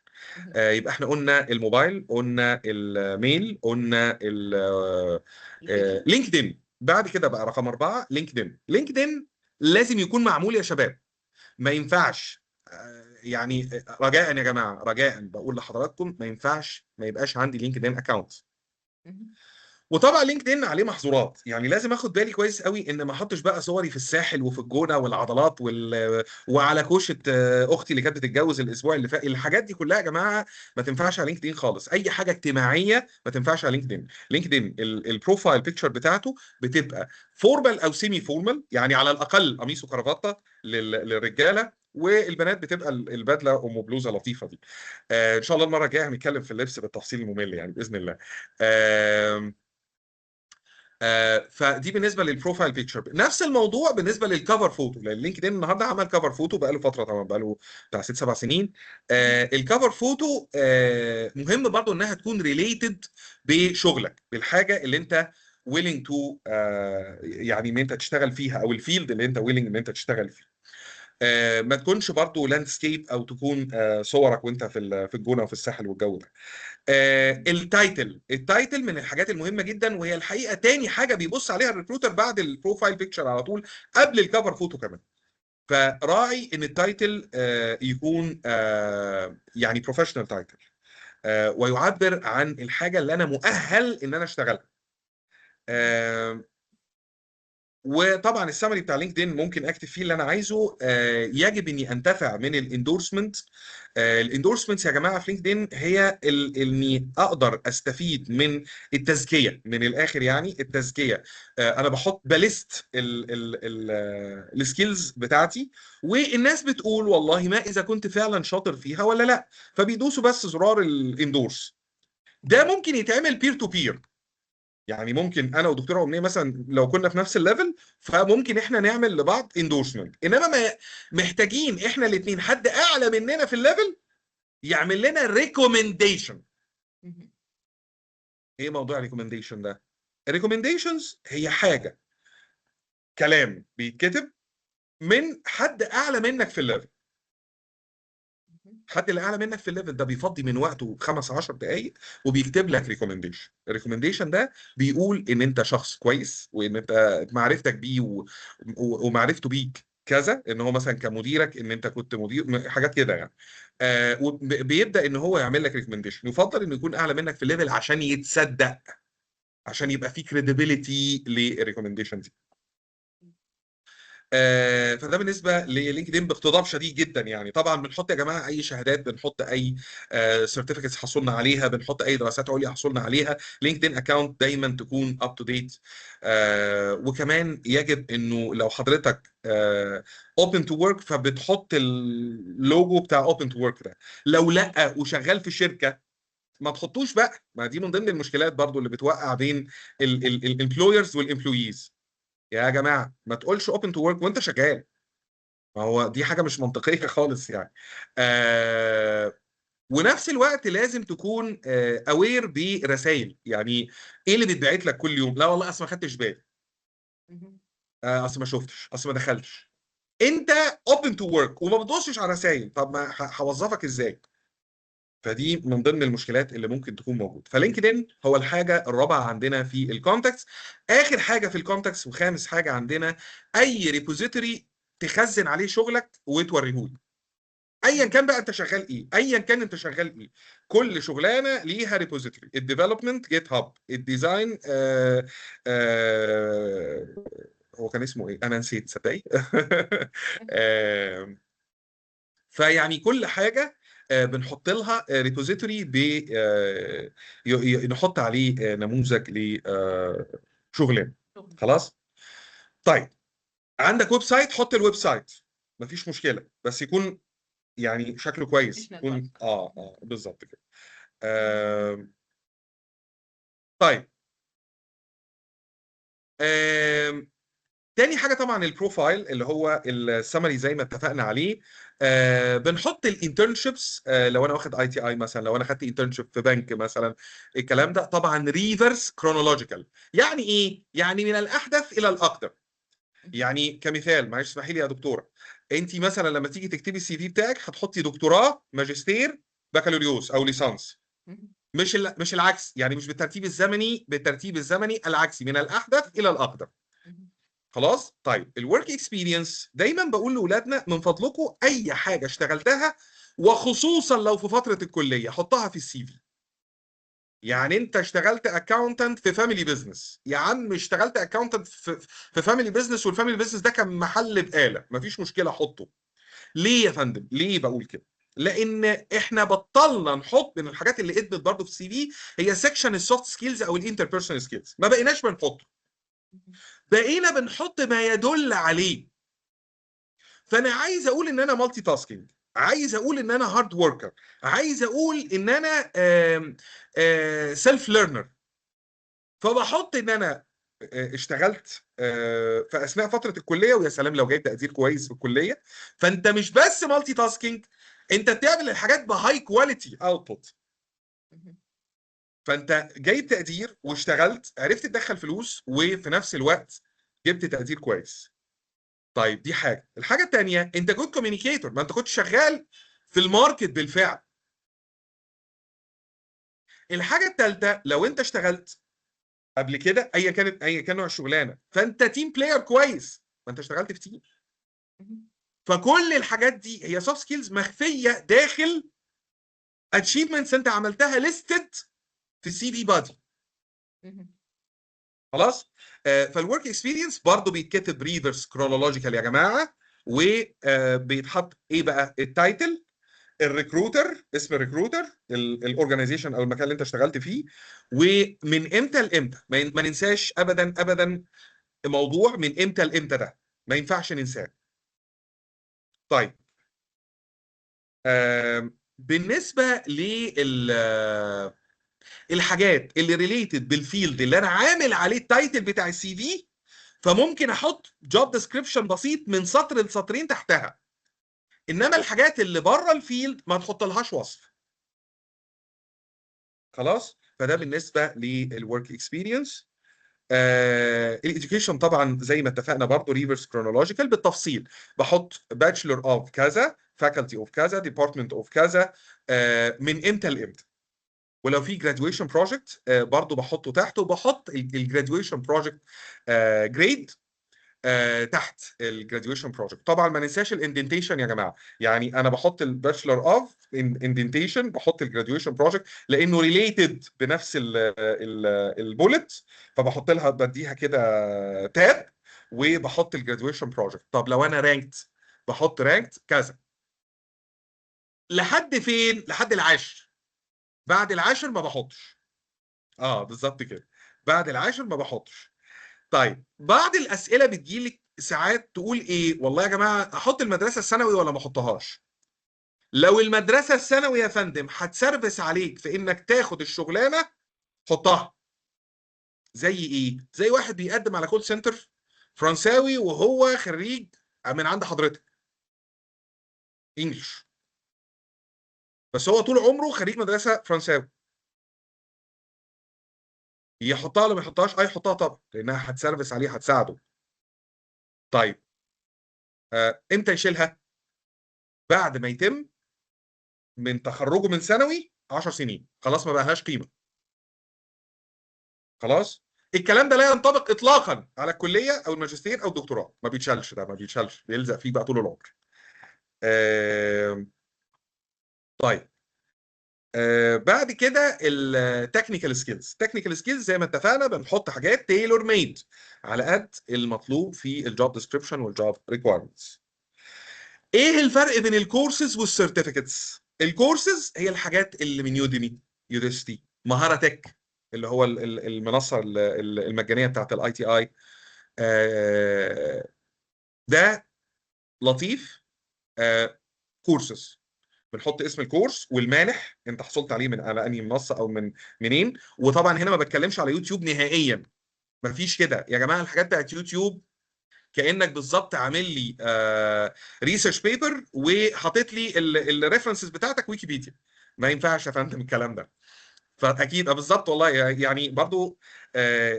يبقى احنا قلنا الموبايل، قلنا ال mail، قلنا LinkedIn. بعد كده بقى رقم 4 LinkedIn. LinkedIn لازم يكون معمول يا شباب، ما ينفعش يعني رجاء يا جماعه، رجاء بقول لحضراتكم، ما ينفعش ما يبقاش عندي LinkedIn account. وطبعا LinkedIn عليه محظورات، يعني لازم اخد بالي كويس قوي ان ما احطش بقى صوري في الساحل وفي الجونه والعضلات وعلى كوشة اختي اللي كانت بتتجوز الاسبوع اللي فات. الحاجات دي كلها يا جماعة ما تنفعش على LinkedIn خالص. اي حاجة اجتماعية ما تنفعش على LinkedIn. LinkedIn ال profile picture بتاعته بتبقى formal او semi formal، يعني على الاقل قميص وكرافته للرجاله، والبنات بتبقى البدلة ام بلوزة لطيفة دي. ان شاء الله المرة الجاية هنتكلم في اللبس بالتفصيل الممل يعني باذن الله. فدي بالنسبة لل profile picture. نفس الموضوع بالنسبة لل cover photo، لان LinkedIn النهارده عمل cover photo بقى له فتره، طبعا بقى له بتاع 6 7 سنين. ال cover photo مهم برضو انها تكون related بشغلك، بالحاجة اللي انت willing to يعني ان انت تشتغل فيها، او ال field اللي انت willing ان انت تشتغل فيه. ما تكونش برضو landscape او تكون صورك وانت في الجونه وفي الساحل والجو ده. ال title، ال title من الحاجات المهمة جدا، وهي الحقيقة تاني حاجة بيبص عليها ال recruiter بعد ال profile picture على طول، قبل ال cover photo كمان. فراعي ان ال title يكون يعني professional title ويعبر عن الحاجة اللي انا مؤهل ان انا اشتغلها. وطبعا ال summary بتاع LinkedIn ممكن اكتب فيه اللي انا عايزه. يجب اني انتفع من ال endorsement. ال endorsements يا جماعة في LinkedIn هي اني اقدر استفيد من التزكيه، من الاخر يعني التزكيه. انا بحط ب list ال skills بتاعتي، والناس بتقول والله ما اذا كنت فعلا شاطر فيها ولا لا، فبيدوسوا بس زرار ال endorse. ده ممكن يتعمل peer to peer، يعني ممكن انا ودكتوره امنية مثلا لو كنا في نفس ال level فممكن احنا نعمل لبعض endorsement، انما ما محتاجين احنا الاثنين حد اعلى مننا في ال level يعمل لنا recommendation. ايه موضوع ال recommendation ده؟ ال recommendations هي حاجة كلام بيتكتب من حد اعلى منك في ال level. حد اللي اعلى منك في ال level ده بيفضي من وقته 5 10 دقائق وبيكتب لك recommendation. ال recommendation ده بيقول ان انت شخص كويس، وان انت معرفتك بيه ومعرفته بيك كذا، ان هو مثلا كمديرك، ان انت كنت مدير، حاجات كده يعني. وبيبدا ان هو يعمل لك recommendation. يفضل انه يكون اعلى منك في ال level عشان يتصدق، عشان يبقى في credibility لل recommendation دي. فده بالنسبة ل LinkedIn باقتضاب شديد جدا. يعني طبعا بنحط يا جماعة اي شهادات، بنحط اي certificates حصلنا عليها، بنحط اي دراسات عليا حصلنا عليها. LinkedIn account دايما تكون up to date. وكمان يجب انه لو حضرتك open to work فبتحط اللوجو بتاع open to work ده. لو لا وشغال في شركة ما تحطوش بقى. ما دي من ضمن المشكلات برضو اللي بتوقع بين ال employers وال employees. يا جماعة ما تقولش open to work وانت شغال، ما هو دي حاجة مش منطقية خالص يعني. ونفس الوقت لازم تكون aware برسائل، يعني ايه اللي بيتبعت لك كل يوم. لا والله اصل ما خدتش بالي، اصل ما شفتش، اصل ما دخلتش. انت open to work وما بتبصش على رسائل، طب ما هوظفك ازاي؟ فدي من ضمن المشكلات اللي ممكن تكون موجودة. ف LinkedIn هو الحاجة الرابعة عندنا في ال contacts. اخر حاجة في ال contacts وخامس حاجة عندنا، اي repository تخزن عليه شغلك وتوريهولي. ايا كان بقى انت شغال ايه، ايا كان انت شغال ايه، كل شغلانة ليها repository. ال development GitHub، ال design هو كان اسمه ايه؟ انا نسيت صدقي. آه فيعني كل حاجة بنحط لها repository، نحط عليه نموذج لشغلنا. خلاص؟ طيب عندك website، حط ال website، مفيش مشكلة، بس يكون يعني شكله كويس، يكون بالظبط كده. طيب تاني حاجة طبعا ال profile اللي هو السمري زي ما اتفقنا عليه. بنحط ال internships، لو انا واخد ITI مثلا، لو انا خدت internship في بنك مثلا، الكلام ده طبعا reverse chronological. يعني ايه؟ يعني من الاحدث الى الاقدم. يعني كمثال، معلش اسمحي لي يا دكتورة، انت مثلا لما تيجي تكتبي ال CV بتاعك هتحطي دكتوراه، ماجستير، بكالوريوس او ليسانس، مش العكس، يعني مش بالترتيب الزمني، بالترتيب الزمني العكسي من الاحدث الى الاقدم. خلاص؟ طيب ال work experience دايما بقول لاولادنا من فضلكم اي حاجة اشتغلتها، وخصوصا لو في فترة الكلية، حطها في ال CV. يعني انت اشتغلت accountant في family business، يا عم اشتغلت accountant في family business، وال family business ده كان محل بقاله، مفيش مشكلة حطه. ليه يا فندم؟ ليه بقول كده؟ لان احنا بطلنا نحط من الحاجات اللي ادت برضه في ال CV هي section ال soft skills او ال interpersonal skills، ما بقيناش بنحطه، بقينا بنحط ما يدل عليه. فانا عايز اقول ان انا multitasking، عايز اقول ان انا hard worker، عايز اقول ان انا self learner. فبحط ان انا اشتغلت في اثناء فترة الكلية، ويا سلام لو جايب تقدير كويس في الكلية. فانت مش بس multitasking، انت بتعمل الحاجات ب high quality output. فانت جايب تقدير واشتغلت، عرفت تدخل فلوس، وفي نفس الوقت جبت تقدير كويس. طيب دي حاجة. الحاجة الثانية، انت good communicator، ما انت كنت شغال في ال market بالفعل. الحاجة الثالثة، لو انت اشتغلت قبل كده ايا كانت، ايا كان نوع الشغلانة، فانت team player كويس، ما انت اشتغلت في team. فكل الحاجات دي هي soft skills مخفية داخل achievements انت عملتها listed في ال CV body. خلاص؟ فال work experience برضه بيتكتب reverse chronological يا جماعة، وبيتحط ايه بقى؟ ال title، ال recruiter، اسم ال recruiter، ال organization او المكان اللي انت اشتغلت فيه، ومن امتى لامتى. ما ننساش ابدا ابدا موضوع من امتى لامتى ده، ما ينفعش ننساه. طيب بالنسبة لل الحاجات اللي related بال field اللي انا عامل عليه ال title بتاع ال CV، فممكن احط job description بسيط من سطر لسطرين تحتها. انما الحاجات اللي بره ال field ما تحطلهاش وصف. خلاص؟ فده بالنسبة لل work experience. ال education طبعا زي ما اتفقنا برضه reverse chronological بالتفصيل، بحط bachelor of كذا، faculty of كذا، department of كذا، من امتى لامتى. ولو في graduation project برضه بحطه تحت، وبحط ال graduation project grade تحت ال graduation project. طبعا ما ننساش ال indentation يا جماعة، يعني انا بحط ال bachelor of indentation، بحط ال graduation project لانه related بنفس ال bullet، فبحط لها بديها كده tab وبحط ال graduation project. طب لو انا ranked بحط ranked كذا لحد فين؟ لحد العاشر. بعد العاشر ما بحطش. بالظبط كده، بعد العاشر ما بحطش. طيب بعض الاسئلة بتجيلك ساعات تقول ايه؟ والله يا جماعة احط المدرسة الثانوي ولا ما احطهاش؟ لو المدرسة الثانوي يا فندم هت service عليك في انك تاخد الشغلانة حطها. زي ايه؟ زي واحد بيقدم على call center فرنساوي وهو خريج من عند حضرتك English، بس هو طول عمره خريج مدرسه فرنساوي، يحطها ولا ما يحطهاش؟ يحطها طبعا، لانها هت service عليه، هتساعده. طيب امتى يشيلها؟ بعد ما يتم من تخرجه من ثانوي 10 سنين، خلاص ما بقالهاش قيمة. خلاص؟ الكلام ده لا ينطبق اطلاقا على الكلية او الماجستير او الدكتوراه، ما بيتشالش، ده ما بيتشالش، بيلزق فيه بقى طول العمر. طيب بعد كده ال technical skills. technical skills زي ما اتفقنا بنحط حاجات tailor made على قد المطلوب في ال job description وال job requirements. ايه الفرق بين ال courses وال certificates؟ ال courses هي الحاجات اللي من Udemy، Udacity، مهارة تك اللي هو المنصة المجانية بتاعت ال ITI. ده لطيف. كورسز بنحط اسم ال course والمانح انت حصلت عليه من على انهي منصة او من منين. وطبعا هنا ما بتكلمش على يوتيوب نهائيا، مفيش كده يا جماعة. الحاجات بتاعت يوتيوب كانك بالظبط عامل لي research paper وحاطط لي ال references بتاعتك ويكيبيديا. ما ينفعش يا فندم الكلام ده. فاكيد بالظبط والله. يعني برضو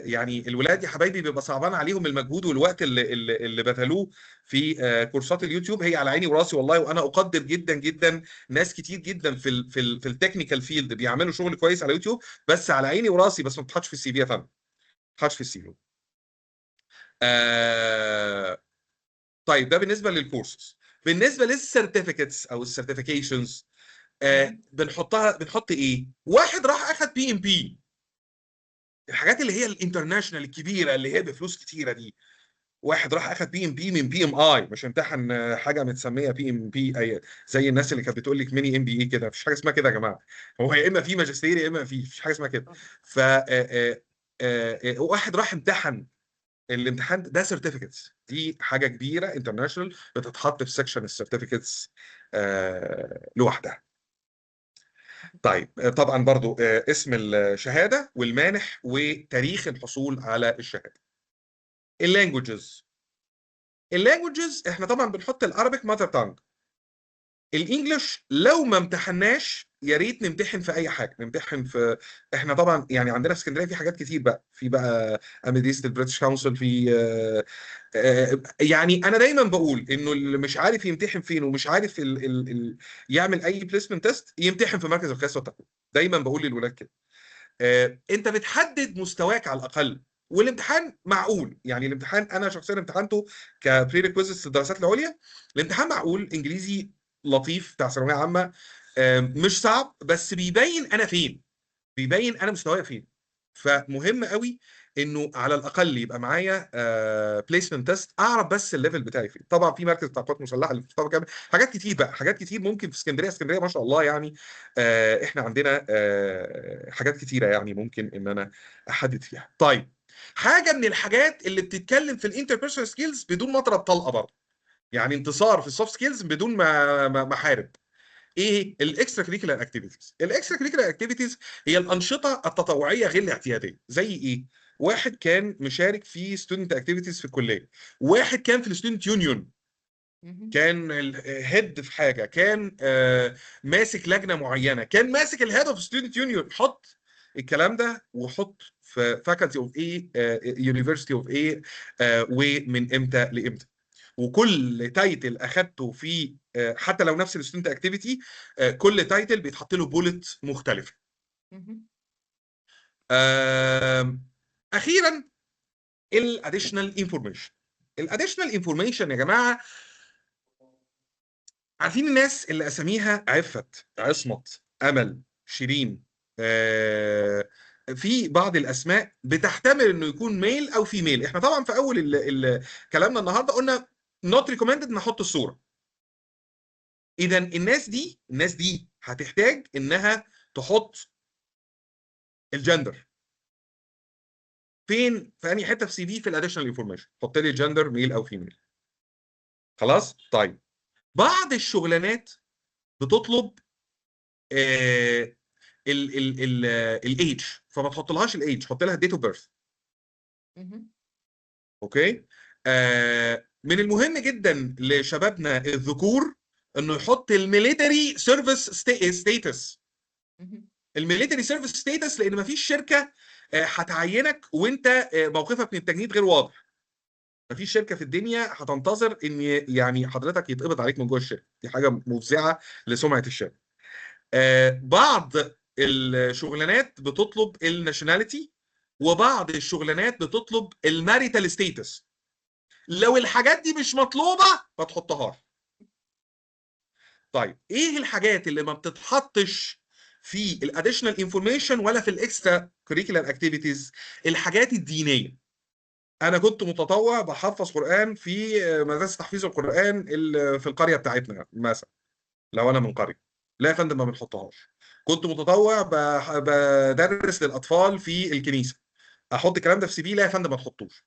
يعني الولاد يا حبايبي بيبقى صعبان عليهم المجهود والوقت اللي بذلوه في كورسات اليوتيوب. هي على عيني وراسي والله، وانا اقدر جدا جدا ناس كتير جدا في ال technical field بيعملوا شغل كويس على يوتيوب، بس على عيني وراسي، بس ما بتحطش في ال CV يا فندم، ما بتحطش في ال CV. طيب ده بالنسبة للكورسز. بالنسبة لل certificates او ال certifications، بنحط ايه؟ واحد راح اخد PMP، الحاجات اللي هي ال international الكبيرة اللي هي بفلوس كتيرة دي. واحد راح اخد PMP من PMI، مش امتحن حاجة متسميه PMP زي الناس اللي كانت بتقول لك mini MBA كده. مفيش حاجة اسمها كده يا جماعة. هو يا اما في ماجستير يا اما مفيش حاجة اسمها كده. ف واحد راح امتحن الامتحان ده certificates، دي حاجة كبيرة international بتتحط في section ال certificates لوحدها. طيب طبعا برضو اسم الشهادة والمانح وتاريخ الحصول على الشهادة. ال languages، ال languages احنا طبعا بنحط ال Arabic mother tongue. ال English لو ما امتحناش يا ريت نمتحن في اي حاجة، نمتحن في، احنا طبعا يعني عندنا في اسكندرية في حاجات كتير بقى، في بقى اميديست ال British Council، في يعني انا دايما بقول انه اللي مش عارف يمتحن فين ومش عارف ال ال ال يعمل اي placement test يمتحن في مركز القياس والتقويم. دايما بقول للولاد كده، انت بتحدد مستواك على الاقل، والامتحان معقول. يعني الامتحان انا شخصيا امتحنته ك prerequisites للدراسات العليا، الامتحان معقول، انجليزي لطيف بتاع ثانوية عامة، مش صعب، بس بيبين انا فين، بيبين انا مستواي فين. فمهم قوي انه على الاقل يبقى معايا placement test اعرف بس ال level بتاعي فين. طبعا في مركز بتاع القوات المسلحة اللي في مصطفى كامل، حاجات كتير بقى، حاجات كتير ممكن في اسكندرية. اسكندرية ما شاء الله يعني احنا عندنا حاجات كتيرة يعني ممكن ان انا احدد فيها. طيب حاجة من الحاجات اللي بتتكلم في ال interpersonal skills بدون ما اضرب طلقه برضه، يعني انتصار في ال soft skills بدون ما احارب. ايه ال extracurricular activities؟ ال extracurricular activities هي الانشطة التطوعية غير الاعتيادية. زي ايه؟ واحد كان مشارك في student activities في الكلية، واحد كان في ال student union، كان ال head في حاجة، كان ماسك لجنة معينة، كان ماسك ال head of student union. حط الكلام ده وحط في faculty of ايه، university of ايه، ومن امتى لامتى. وكل title اخدته في حتى لو نفس ال student activity، كل title بيتحط له bullet مختلفة. اخيرا ال additional information. ال additional information يا جماعة، عارفين الناس اللي اساميها عفت، عصمت، امل، شيرين، في بعض الاسماء بتحتمل انه يكون male او female. احنا طبعا في اول كلامنا النهارده قلنا not recommended نحط الصورة. اذا الناس دي هتحتاج انها تحط الجندر فين، في انهي حتة في CV، في ال additional information. حط لي gender male او female. خلاص؟ طيب بعض الشغلانات بتطلب ال ال ال ال age، فما تحطلهاش ال age، حط لها date of birth. okay؟ من المهم جدا لشبابنا الذكور انه يحط ال military service status. ال military service status، لان مفيش شركة هتعينك وانت موقفك من التجنيد غير واضح. مفيش شركة في الدنيا هتنتظر ان يعني حضرتك يتقبض عليك من جوه الشركة، دي حاجة مفزعه لسمعه الشركة. بعض الشغلانات بتطلب ال nationality، وبعض الشغلانات بتطلب ال marital status. لو الحاجات دي مش مطلوبه ما تحطهاش. طيب ايه الحاجات اللي ما بتتحطش في ال additional information ولا في ال extracurricular activities؟ الحاجات الدينية. انا كنت متطوع بحفظ قران في مدرسه تحفيظ القران في القرية بتاعتنا مثلا، لو انا من قرية، لا يا فندم ما بنحطهاش. كنت متطوع بدرس للاطفال في الكنيسة، احط الكلام ده في CV؟ لا يا فندم ما تحطوش.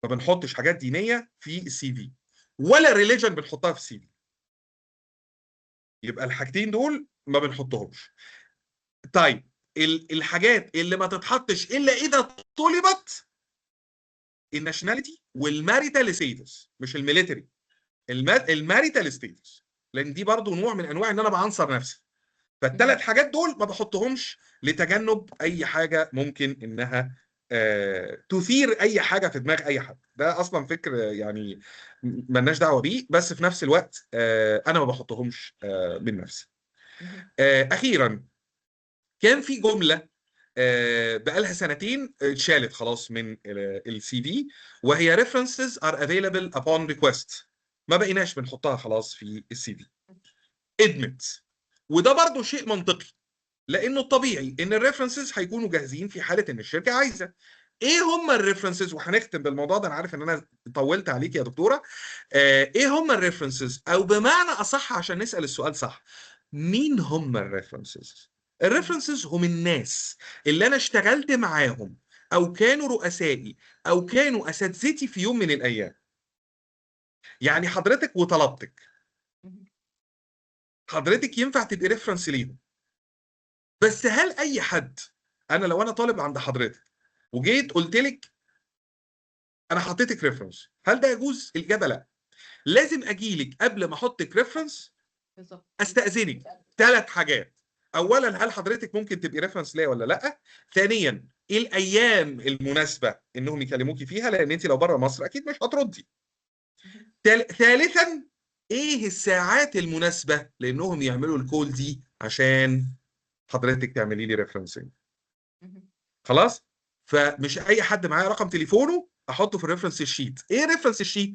ما بنحطش حاجات دينية في ال CV، ولا religion بنحطها في ال CV. يبقى الحاجتين دول ما بنحطهمش. طيب الحاجات اللي ما تتحطش الا اذا طلبت، ال nationality وال marital status، مش ال military، ال marital status، لان دي برضو نوع من انواع ان انا بعنصر نفسي. فالثلاث حاجات دول ما بحطهمش لتجنب اي حاجة ممكن انها تثير اي حاجة في دماغ اي حد. ده اصلا فكر يعني ملناش دعوه بيه، بس في نفس الوقت انا ما بحطهمش من نفسي. اخيرا كان في جملة بقالها سنتين اتشالت خلاص من ال CV، وهي references are available upon request. ما بقيناش بنحطها خلاص في ال CV، ادمت. وده برضو شيء منطقي، لانه الطبيعي ان ال references هيكونوا جاهزين في حاله ان الشركة عايزه. ايه هم ال references؟ وهنختم بالموضوع ده، انا عارف ان انا طولت عليك يا دكتورة. ايه هم ال references؟ او بمعنى اصح عشان نسال السؤال صح، مين هم ال references؟ ال references هم الناس اللي انا اشتغلت معاهم، او كانوا رؤسائي، او كانوا اساتذتي في يوم من الايام. يعني حضرتك وطلبتك، حضرتك ينفع تبقي reference ليهم. بس هل اي حد، انا لو انا طالب عند حضرتك وجيت قلت لك انا حطيتك reference، هل ده يجوز؟ الاجابة لا. لازم اجي لك قبل ما احطك reference استاذنك ثلاث حاجات. اولا، هل حضرتك ممكن تبقي reference ليا ولا لا؟ ثانيا، ايه الايام المناسبة انهم يكلموكي فيها، لان انت لو بره مصر اكيد مش هتردي. ثالثا، ايه الساعات المناسبة لانهم يعملوا ال call دي عشان حضرتك تعملي لي referencing. خلاص؟ فمش اي حد معايا رقم تليفونه احطه في ال reference sheet. ايه reference sheet؟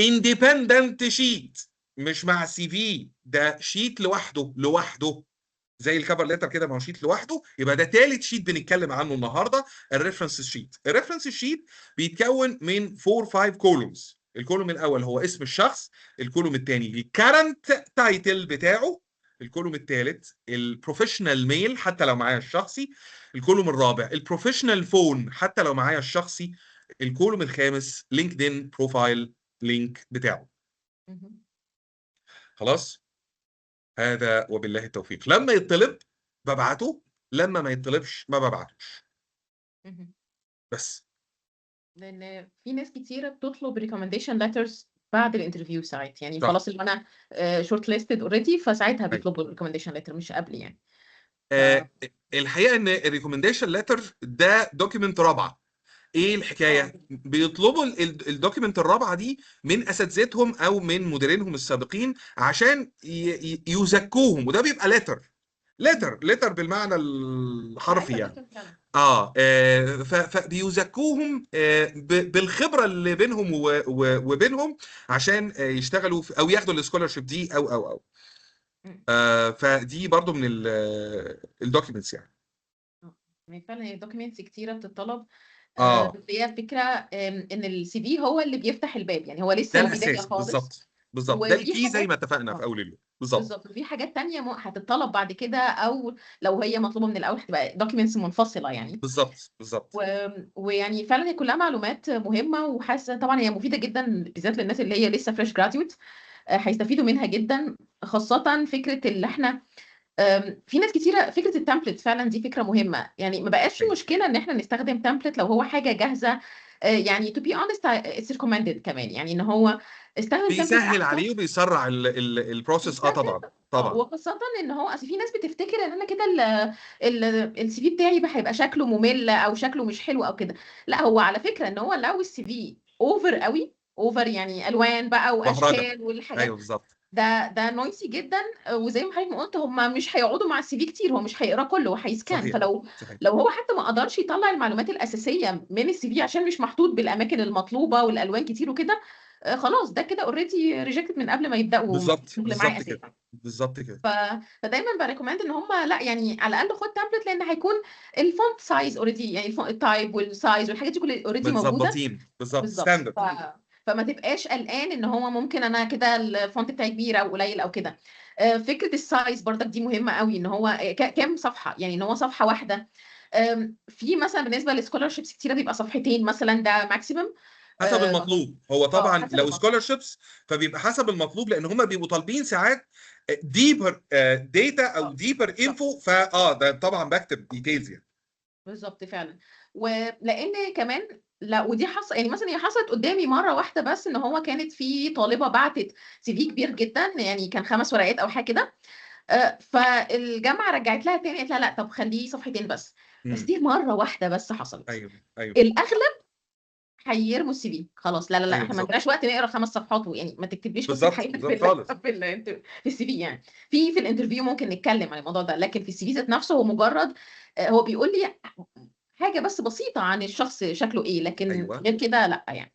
independent sheet، مش مع CV، ده sheet لوحده، لوحده زي ال cover letter كده، ما هو sheet لوحده. يبقى ده ثالث sheet بنتكلم عنه النهارده، ال reference sheet. ال reference sheet بيتكون من 4 5 columns. ال column الاول هو اسم الشخص، ال column الثاني ال current title بتاعه، ال column الثالث ال professional mail حتى لو معايا الشخصي، ال column الرابع ال professional phone حتى لو معايا الشخصي، ال column الخامس LinkedIn profile link بتاعه. خلاص؟ هذا وبالله التوفيق. لما يطلب ببعته، لما ما يطلبش ما ببعتوش. بس. لان في ناس كتيرة بتطلب recommendation letters بعد ال interview ساعات، يعني خلاص اللي انا shortlisted already، فساعتها بيطلبوا recommendation letter مش قبل يعني. الحقيقة ان ال recommendation letter ده document رابعه. ايه الحكاية؟ بيطلبوا ال document الرابعة دي من اساتذتهم او من مديرينهم السابقين عشان يزكوهم، وده بيبقى letter letter letter بالمعنى الحرفي يعني. فبيزكوهم بالخبرة اللي بينهم وبينهم عشان يشتغلوا او ياخدوا ال scholarship دي او او او فدي برضو من ال documents يعني. فعلا هي documents كتيرة بتطلب. بس هي فكرة ان ال CV هو اللي بيفتح الباب، يعني هو لسه ده البداية خالص. بالظبط بالظبط، ده ال key زي ما اتفقنا في اول اليوم. بالظبط بالظبط. وفي حاجات تانية هتتطلب بعد كده، او لو هي مطلوبه من الاول هتبقى documents منفصلة يعني. بالظبط بالظبط. ويعني فعلا هي كلها معلومات مهمة، وحاسه طبعا هي مفيدة جدا بالذات للناس اللي هي لسه fresh graduate، هيستفيدوا منها جدا، خاصة فكرة اللي احنا في ناس كتيرة فكرة ال template فعلا دي فكرة مهمة. يعني ما بقاش في مشكلة ان احنا نستخدم template لو هو حاجة جاهزة، يعني to be honest it's recommended كمان، يعني ان هو استخدم template بيسهل عليه وبيسرع ال process. طبعا طبعا. وخاصة ان هو اصل في ناس بتفتكر ان انا كده ال CV بتاعي بقى هيبقى شكله ممل او شكله مش حلو او كده. لا، هو على فكرة ان هو لو ال CV over قوي، over يعني الوان بقى واشكال والحاجات، ايوه بالظبط، ده noisy جدا. وزي ما حضرتك ما قلت هم مش هيقعدوا مع ال CV كتير، هو مش هيقرا كله، هو هي scan. صحيح. فلو صحيح. لو هو حتى ما قدرش يطلع المعلومات الاساسية من ال CV عشان مش محطوط بالاماكن المطلوبة والالوان كتير وكده، خلاص ده كده already rejected من قبل ما يبدأوا بالظبط، شغل معاه بالظبط كده، أساسًا. بالظبط كده. فدايمًا با recommend إن هم لأ، يعني على الأقل خُد template، لإن هيكون الfont size already، يعني الtype والsize والحاجات دي كلها already موجودة. متضبطين، بالضبط، بالضبط. standard. فما تبقاش قلقان إن هو ممكن أنا كده الfont بتاعي كبير أو قليل أو كده. فكرة الsize برضك دي مهمة أوي، إن هو كام صفحة، يعني إن هو صفحة واحدة. في مثلًا بالنسبة لscholarships كتيرة بيبقى صفحتين مثلًا، ده maximum. حسب المطلوب، هو طبعًا حسب لو المطلوب. scholarships فبيبقى حسب المطلوب، لإن هم بيبقوا طالبين ساعات deeper data أو deeper info، فآه ده طبعًا باكتب details يعني. بالضبط فعلًا. ولإن كمان لأ، ودي يعني مثلًا هي حصلت قدّامي مرّة واحدة بس، إن هو كانت في طالبة بعتت CV كبير جدًا، يعني كان 5 ورقات أو حاجة كده، فالجامعة رجعت لها تاني قالت لها: "لأ، طب خلّيه صفحتين بس." بس دي مرّة واحدة بس حصلت. أيوه. الأغلب هيرموا الCV خلاص، لا، لا، لأ، إحنا ما بالضبط. عندناش وقت نقرا 5 صفحات، ويعني ما تكتبليش قصة بالضبط، حياتك بالضبط خالص. في الCV يعني. في الinterview ممكن نتكلم عن الموضوع ده، لكن في الCV ذات نفسه هو مجرد هو بيقول لي حاجة بس بسيطة عن الشخص شكله إيه، لكن غير كده لأ يعني.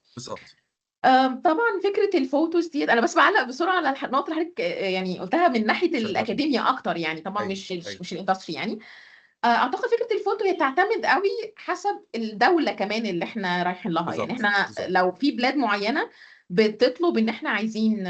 طبعًا فكرة الphotos ديّة أنا بس باعلّق بسرعة على النقطة اللي حضرتك يعني قُلتها من ناحية تشرفني. الأكاديميا أكتر يعني، طبعًا مش مش الindustry يعني. أعتقد فكرة الphoto هي تعتمد أوي حسب الدولة كمان اللي إحنا رايحين لها، يعني إحنا لو في بلاد معيّنة بتطلب إن إحنا عايزين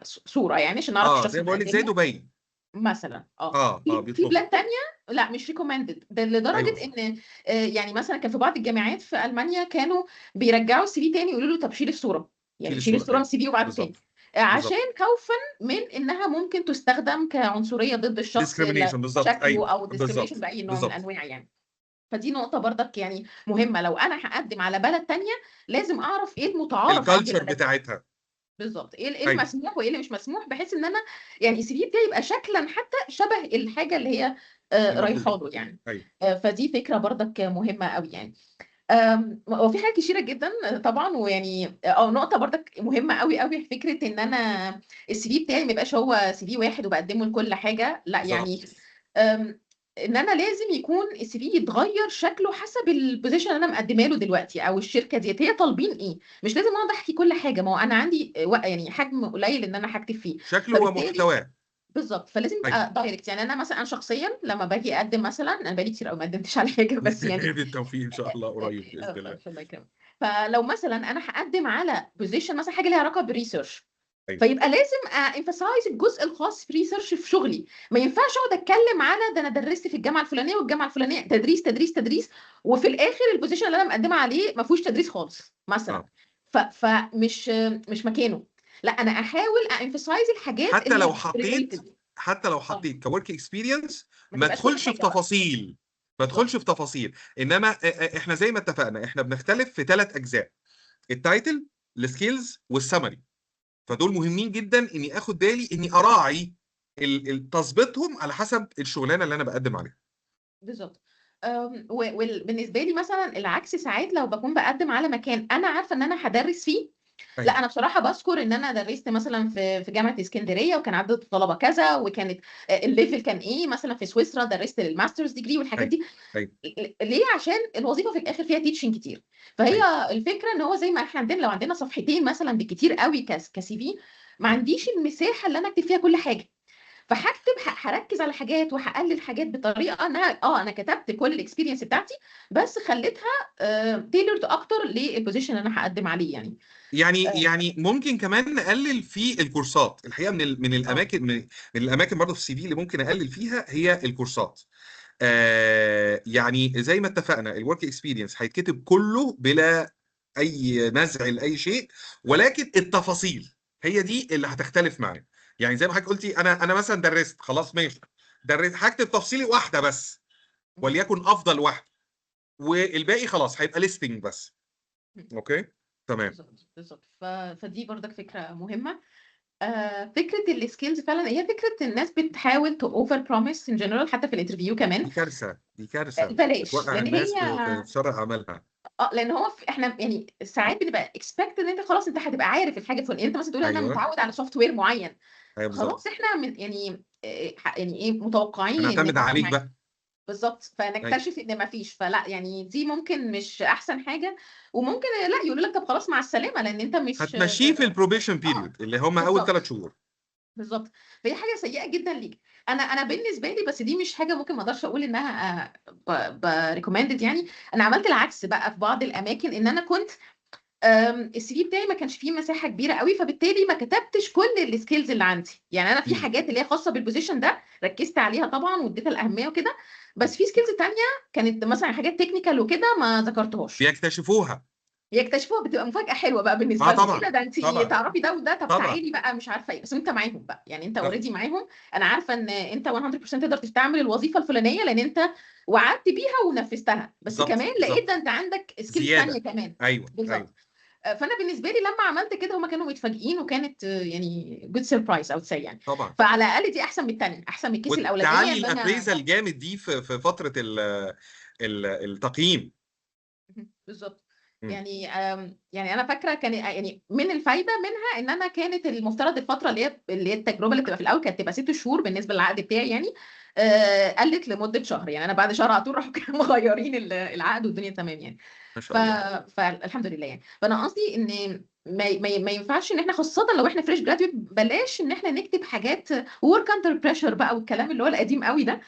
صورة يعني عشان نعرف الشخص زي ما اللي باقول لِك زي بنقدم له. دبي. مثلًا، آه، في بيطلبوا. بلاد تانية لأ مش recommended، ده لدرجة إن يعني مثلًا كان في بعض الجامعات في ألمانيا كانوا بيرجعوا الCV تاني يقولوا له طب شيل الصورة، يعني شيل شيل الصورة، الصورة من الCV وابعته تاني، عشان خوفًا من إنها ممكن تستخدم كعنصرية ضد الشخص discrimination بالضبط، شكله أو discrimination بأي نوع من الأنواع يعني. فدي نقطة برضك يعني مهمة، لو أنا هاقدم على بلد تانية لازم أعرف إيه المتعارف عند الculture البلد دي. بتاعتها. بالضبط، إيه إيه المسموح وإيه اللي مش مسموح، بحيث إن أنا يعني الCV بتاعي يبقى شكلًا حتى شبه الحاجة اللي هي المطلوبة. رايحة له يعني. فدي فكرة برضك مهمة أوي يعني. هو في حاجات كتيرة جدًا طبعًا، ويعني نقطة برضك مهمة أوي، أوي، فكرة إن أنا الCV بتاعي ما يبقاش هو CV واحد وباقدمه لكل حاجة، لأ يعني إن أنا لازم يكون الCV يتغيّر شكله حسب الposition اللي أنا مقدمة له دلوقتي أو الشركة ديّة هي طالبين إيه، مش لازم أقعد أحكي كل حاجة، ما هو أنا عندي يعني حجم قليل إن أنا هاكتب فيه، شكله فبالتالي ومحتواه. بالضبط، فلازم يبقى direct. يعني أنا مثلًا أنا شخصيًا لمّا باجي أقدم مثلًا، أنا بقى لي كتير أوي ما قدمتش على حاجة بس يعني بالتوفيق إن شاء الله قريب بإذن الله. الله يكرمك. فلو مثلًا أنا هاقدم على position مثلًا حاجة ليها علاقة بالresearch، فيبقى لازم emphasize الجزء الخاص في research في شغلي، ما ينفعش أقعد أتكلم على ده أنا درست في الجامعة الفلانية والجامعة الفلانية، تدريس، تدريس، تدريس، وفي الآخر الposition اللي أنا مقدمة عليه ما فيهوش تدريس خالص مثلًا. فمش مش مكانه. لأ، أنا أحاول أemphasize الحاجات حتى اللي لو حطيت related. حتى لو حطيت كwork experience ما ما تبقاش كل ادخلش في حاجة بقى. تفاصيل، ما ادخلش في تفاصيل، إنما إحنا زي ما اتفقنا إحنا بنختلف في 3 أجزاء: الtitle، الskills، والsummary. فدول مهمين جدًا إني آخد بالي إني أراعي ال ال تضبيطهم على حسب الشغلانة اللي أنا باقدم عليها. بالضبط. آمم و وال بالنسبة لي مثلًا العكس ساعات لو باكون باقدّم على مكان أنا عارفة إن أنا هادرّس فيه، لأ أنا بصراحة باذكر إن أنا درّست مثلًا في جامعة إسكندرية وكان عدد الطلبة كذا، وكانت الlevel كان إيه، مثلًا في سويسرا درّست للmasters degree والحاجات دي. ليه؟ عشان الوظيفة في الآخر فيها teaching كتير. فهي الفكرة إن هو زي ما إحنا عندنا لو عندنا صفحتين مثلًا بالكتير أوي كCV، ما عنديش المساحة اللي أنا أكتب فيها كل حاجة. فهاكتب هاركّز على حاجات وهاقلل حاجات بطريقة إنها أنا كتبت كل الexperience بتاعتي، بس خلّيتها tailored أكتر للposition اللي أنا هاقدّم عليه يعني. يعني ممكن كمان نقلل في الكورسات، الحقيقة من ال من الأماكن من الأماكن برضه في الCV اللي ممكن أقلل فيها هي الكورسات. يعني زي ما اتفقنا الwork experience هيتكتب كله بلا أي نزع لأي شيء، ولكن التفاصيل هي دي اللي هتختلف معايا. يعني زي ما حضرتِك قُلتِ أنا مثلًا درّست، خلاص ماشي، درست هاكتب تفصيلة واحدة بس، وليكن أفضل واحدة، والباقي خلاص هيبقى listing بس. Okay؟ تمام. بالضبط، بالضبط. فدي برضك فكرة مهمة. فكرة الskills فعلًا هي فكرة الناس بتحاول to over promise in general حتى في الinterview كمان. دي كارثة، دي كارثة، بلاش، بتوقّع لإن الناس هي في شر أعمالها. لإن هو إحنا يعني ساعات بنبقى expected إن أنت خلاص أنت هتبقى عارف الحاجة الفلانية، أنت مثلًا تقول أنا متعوّد على software معيّن، خلاص إحنا من يعني ح يعني إيه، متوقعين إن هنعتمد عليك بقى. بالضبط، أيوه. فنكتشف إن ما فيش، فلأ، يعني دي ممكن مش أحسن حاجة، وممكن لأ، يقولوا لك طب خلاص مع السلامة، لإن أنت مش هتمشّيه في الprobation آه، period اللي هم أول 3 بالضبط. شهور. بالضبط، فهي حاجة سيئة جدًا ليك. أنا بالنسبة لي، بس دي مش حاجة ممكن ما أقدرش أقول إنها ب ب recommended يعني، أنا عملت العكس بقى في بعض الأماكن، إن أنا كنت الCV بتاعي ما كانش فيه مساحة كبيرة أوي، فبالتالي ما كتبتش كل الskills اللي عندي، يعني أنا في حاجات اللي هي خاصة بالposition ده ركزت عليها طبعًا واديتها الأهمية وكده، بس في skills تانية كانت مثلًا حاجات technical وكده ما ذكرتهاش. بيكتشفوها. يكتشفوها، بتبقى مفاجأة حلوة بقى بالنسبة لهم، إيه طبعًا، ده، ده أنتِ طبعًا، تعرفي ده وده، طب طبعًا. تعالي بقى مش عارفة إيه، بس أنت معاهم بقى، يعني أنت already معاهم، أنا عارفة إن أنت 100% تقدر تستعمل الوظيفة الفلانية، لإن أنت وعدت بيها ونفذتها، بس كمان لقيت ده أنت عندك skills زيادة. تانية كمان. أيوه، بالضبط. أيوه. فأنا بالنسبة لي لمّا عملت كده هُم كانوا متفاجئين، وكانت يعني good surprise I would say يعني. فعلى الأقل دي أحسن من التانية، أحسن من الcase الأولانية وتعلّي إن أنا الappraisal جامد دي في فترة ال ال التقييم. اهم، بالضبط. يعني يعني أنا فاكرة كان يعني من الفايدة منها إن أنا كانت المفترض الفترة اللي هي التجربة اللي بتبقى في الأول كانت تبقى 6 شهور بالنسبة للعقد بتاعي يعني، قَلِّت لمدة شهر، يعني أنا بعد شهر على طول راحوا كانوا مغيّرين العقد والدنيا تمام يعني. ما ف شاء الله. فالحمد لله يعني. فأنا قصدي إن ما ينفعش إن إحنا خاصةً لو إحنا fresh graduate بلاش إن إحنا نكتب حاجات work under pressure بقى والكلام اللي هو القديم أوي ده،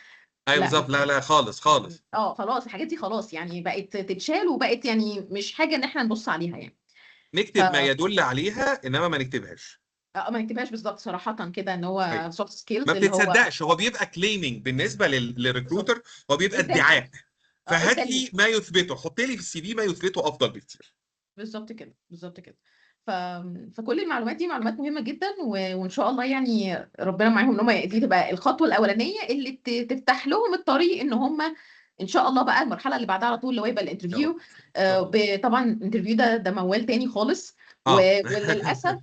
أيوه لأ بالضبط، لا، لا خالص، خالص. خلاص الحاجات دي خلاص يعني بقت تتشال وبقت يعني مش حاجة إن إحنا نبُص عليها يعني. نكتب ما يدل عليها، إنما ما نكتبهاش. ما نكتبهاش بالضبط صراحةً كده إن هو soft skills ما اللي هو بتتصدقش، هو بيبقى claiming بالنسبة بالضبط. للrecruiter، هو بيبقى إيه الدليل؟ ادعاء، إيه فهات الدليل؟ لي ما يثبته، حُط لي في الCV ما يثبته أفضل بكتير. بالضبط كده، بالضبط كده. فكل المعلومات دي معلومات مهمة جدًا، وإن شاء الله يعني ربنا معاهم إن هُم دي تبقى الخطوة الأولانية اللي تفتح لهم الطريق إن هُم إن شاء الله بقى المرحلة اللي بعدها على طول اللي هو يبقى يا رب، الinterview، إن شاء الله. طبعًا الinterview ده موال تاني خالص، وللأسف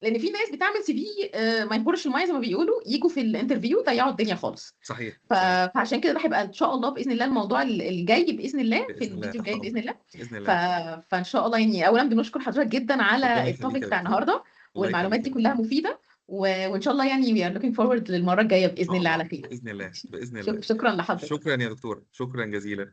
لإن في ناس بتعمل CV ما يخُرش المَيّة زي ما بيقولوا، ييجوا في الinterview يضيّعوا الدنيا خالص. صحيح، صحيح. فعشان كده ده هيبقى إن شاء الله بإذن الله الموضوع الجاي بإذن الله، في بإذن الله، الفيديو تحت الجاي بإذن أمرِك، الله. بإذن الله. فإن شاء الله يعني أولًا بنشكر حضرتك جدًا على ربنا يخليكِ الtopic يا بتاع دكتورة، النهارده، الله والمعلومات يخليكِ دي يا كلها دكتورة. مفيدة، وإن شاء الله يعني we are looking forward للمرة الجاية إن بإذن شاء الله الله، على خير. بإذن الله، بإذن الله. شكرًا لحضرتك. شكرًا يا دكتورة، شكرًا جزيلًا.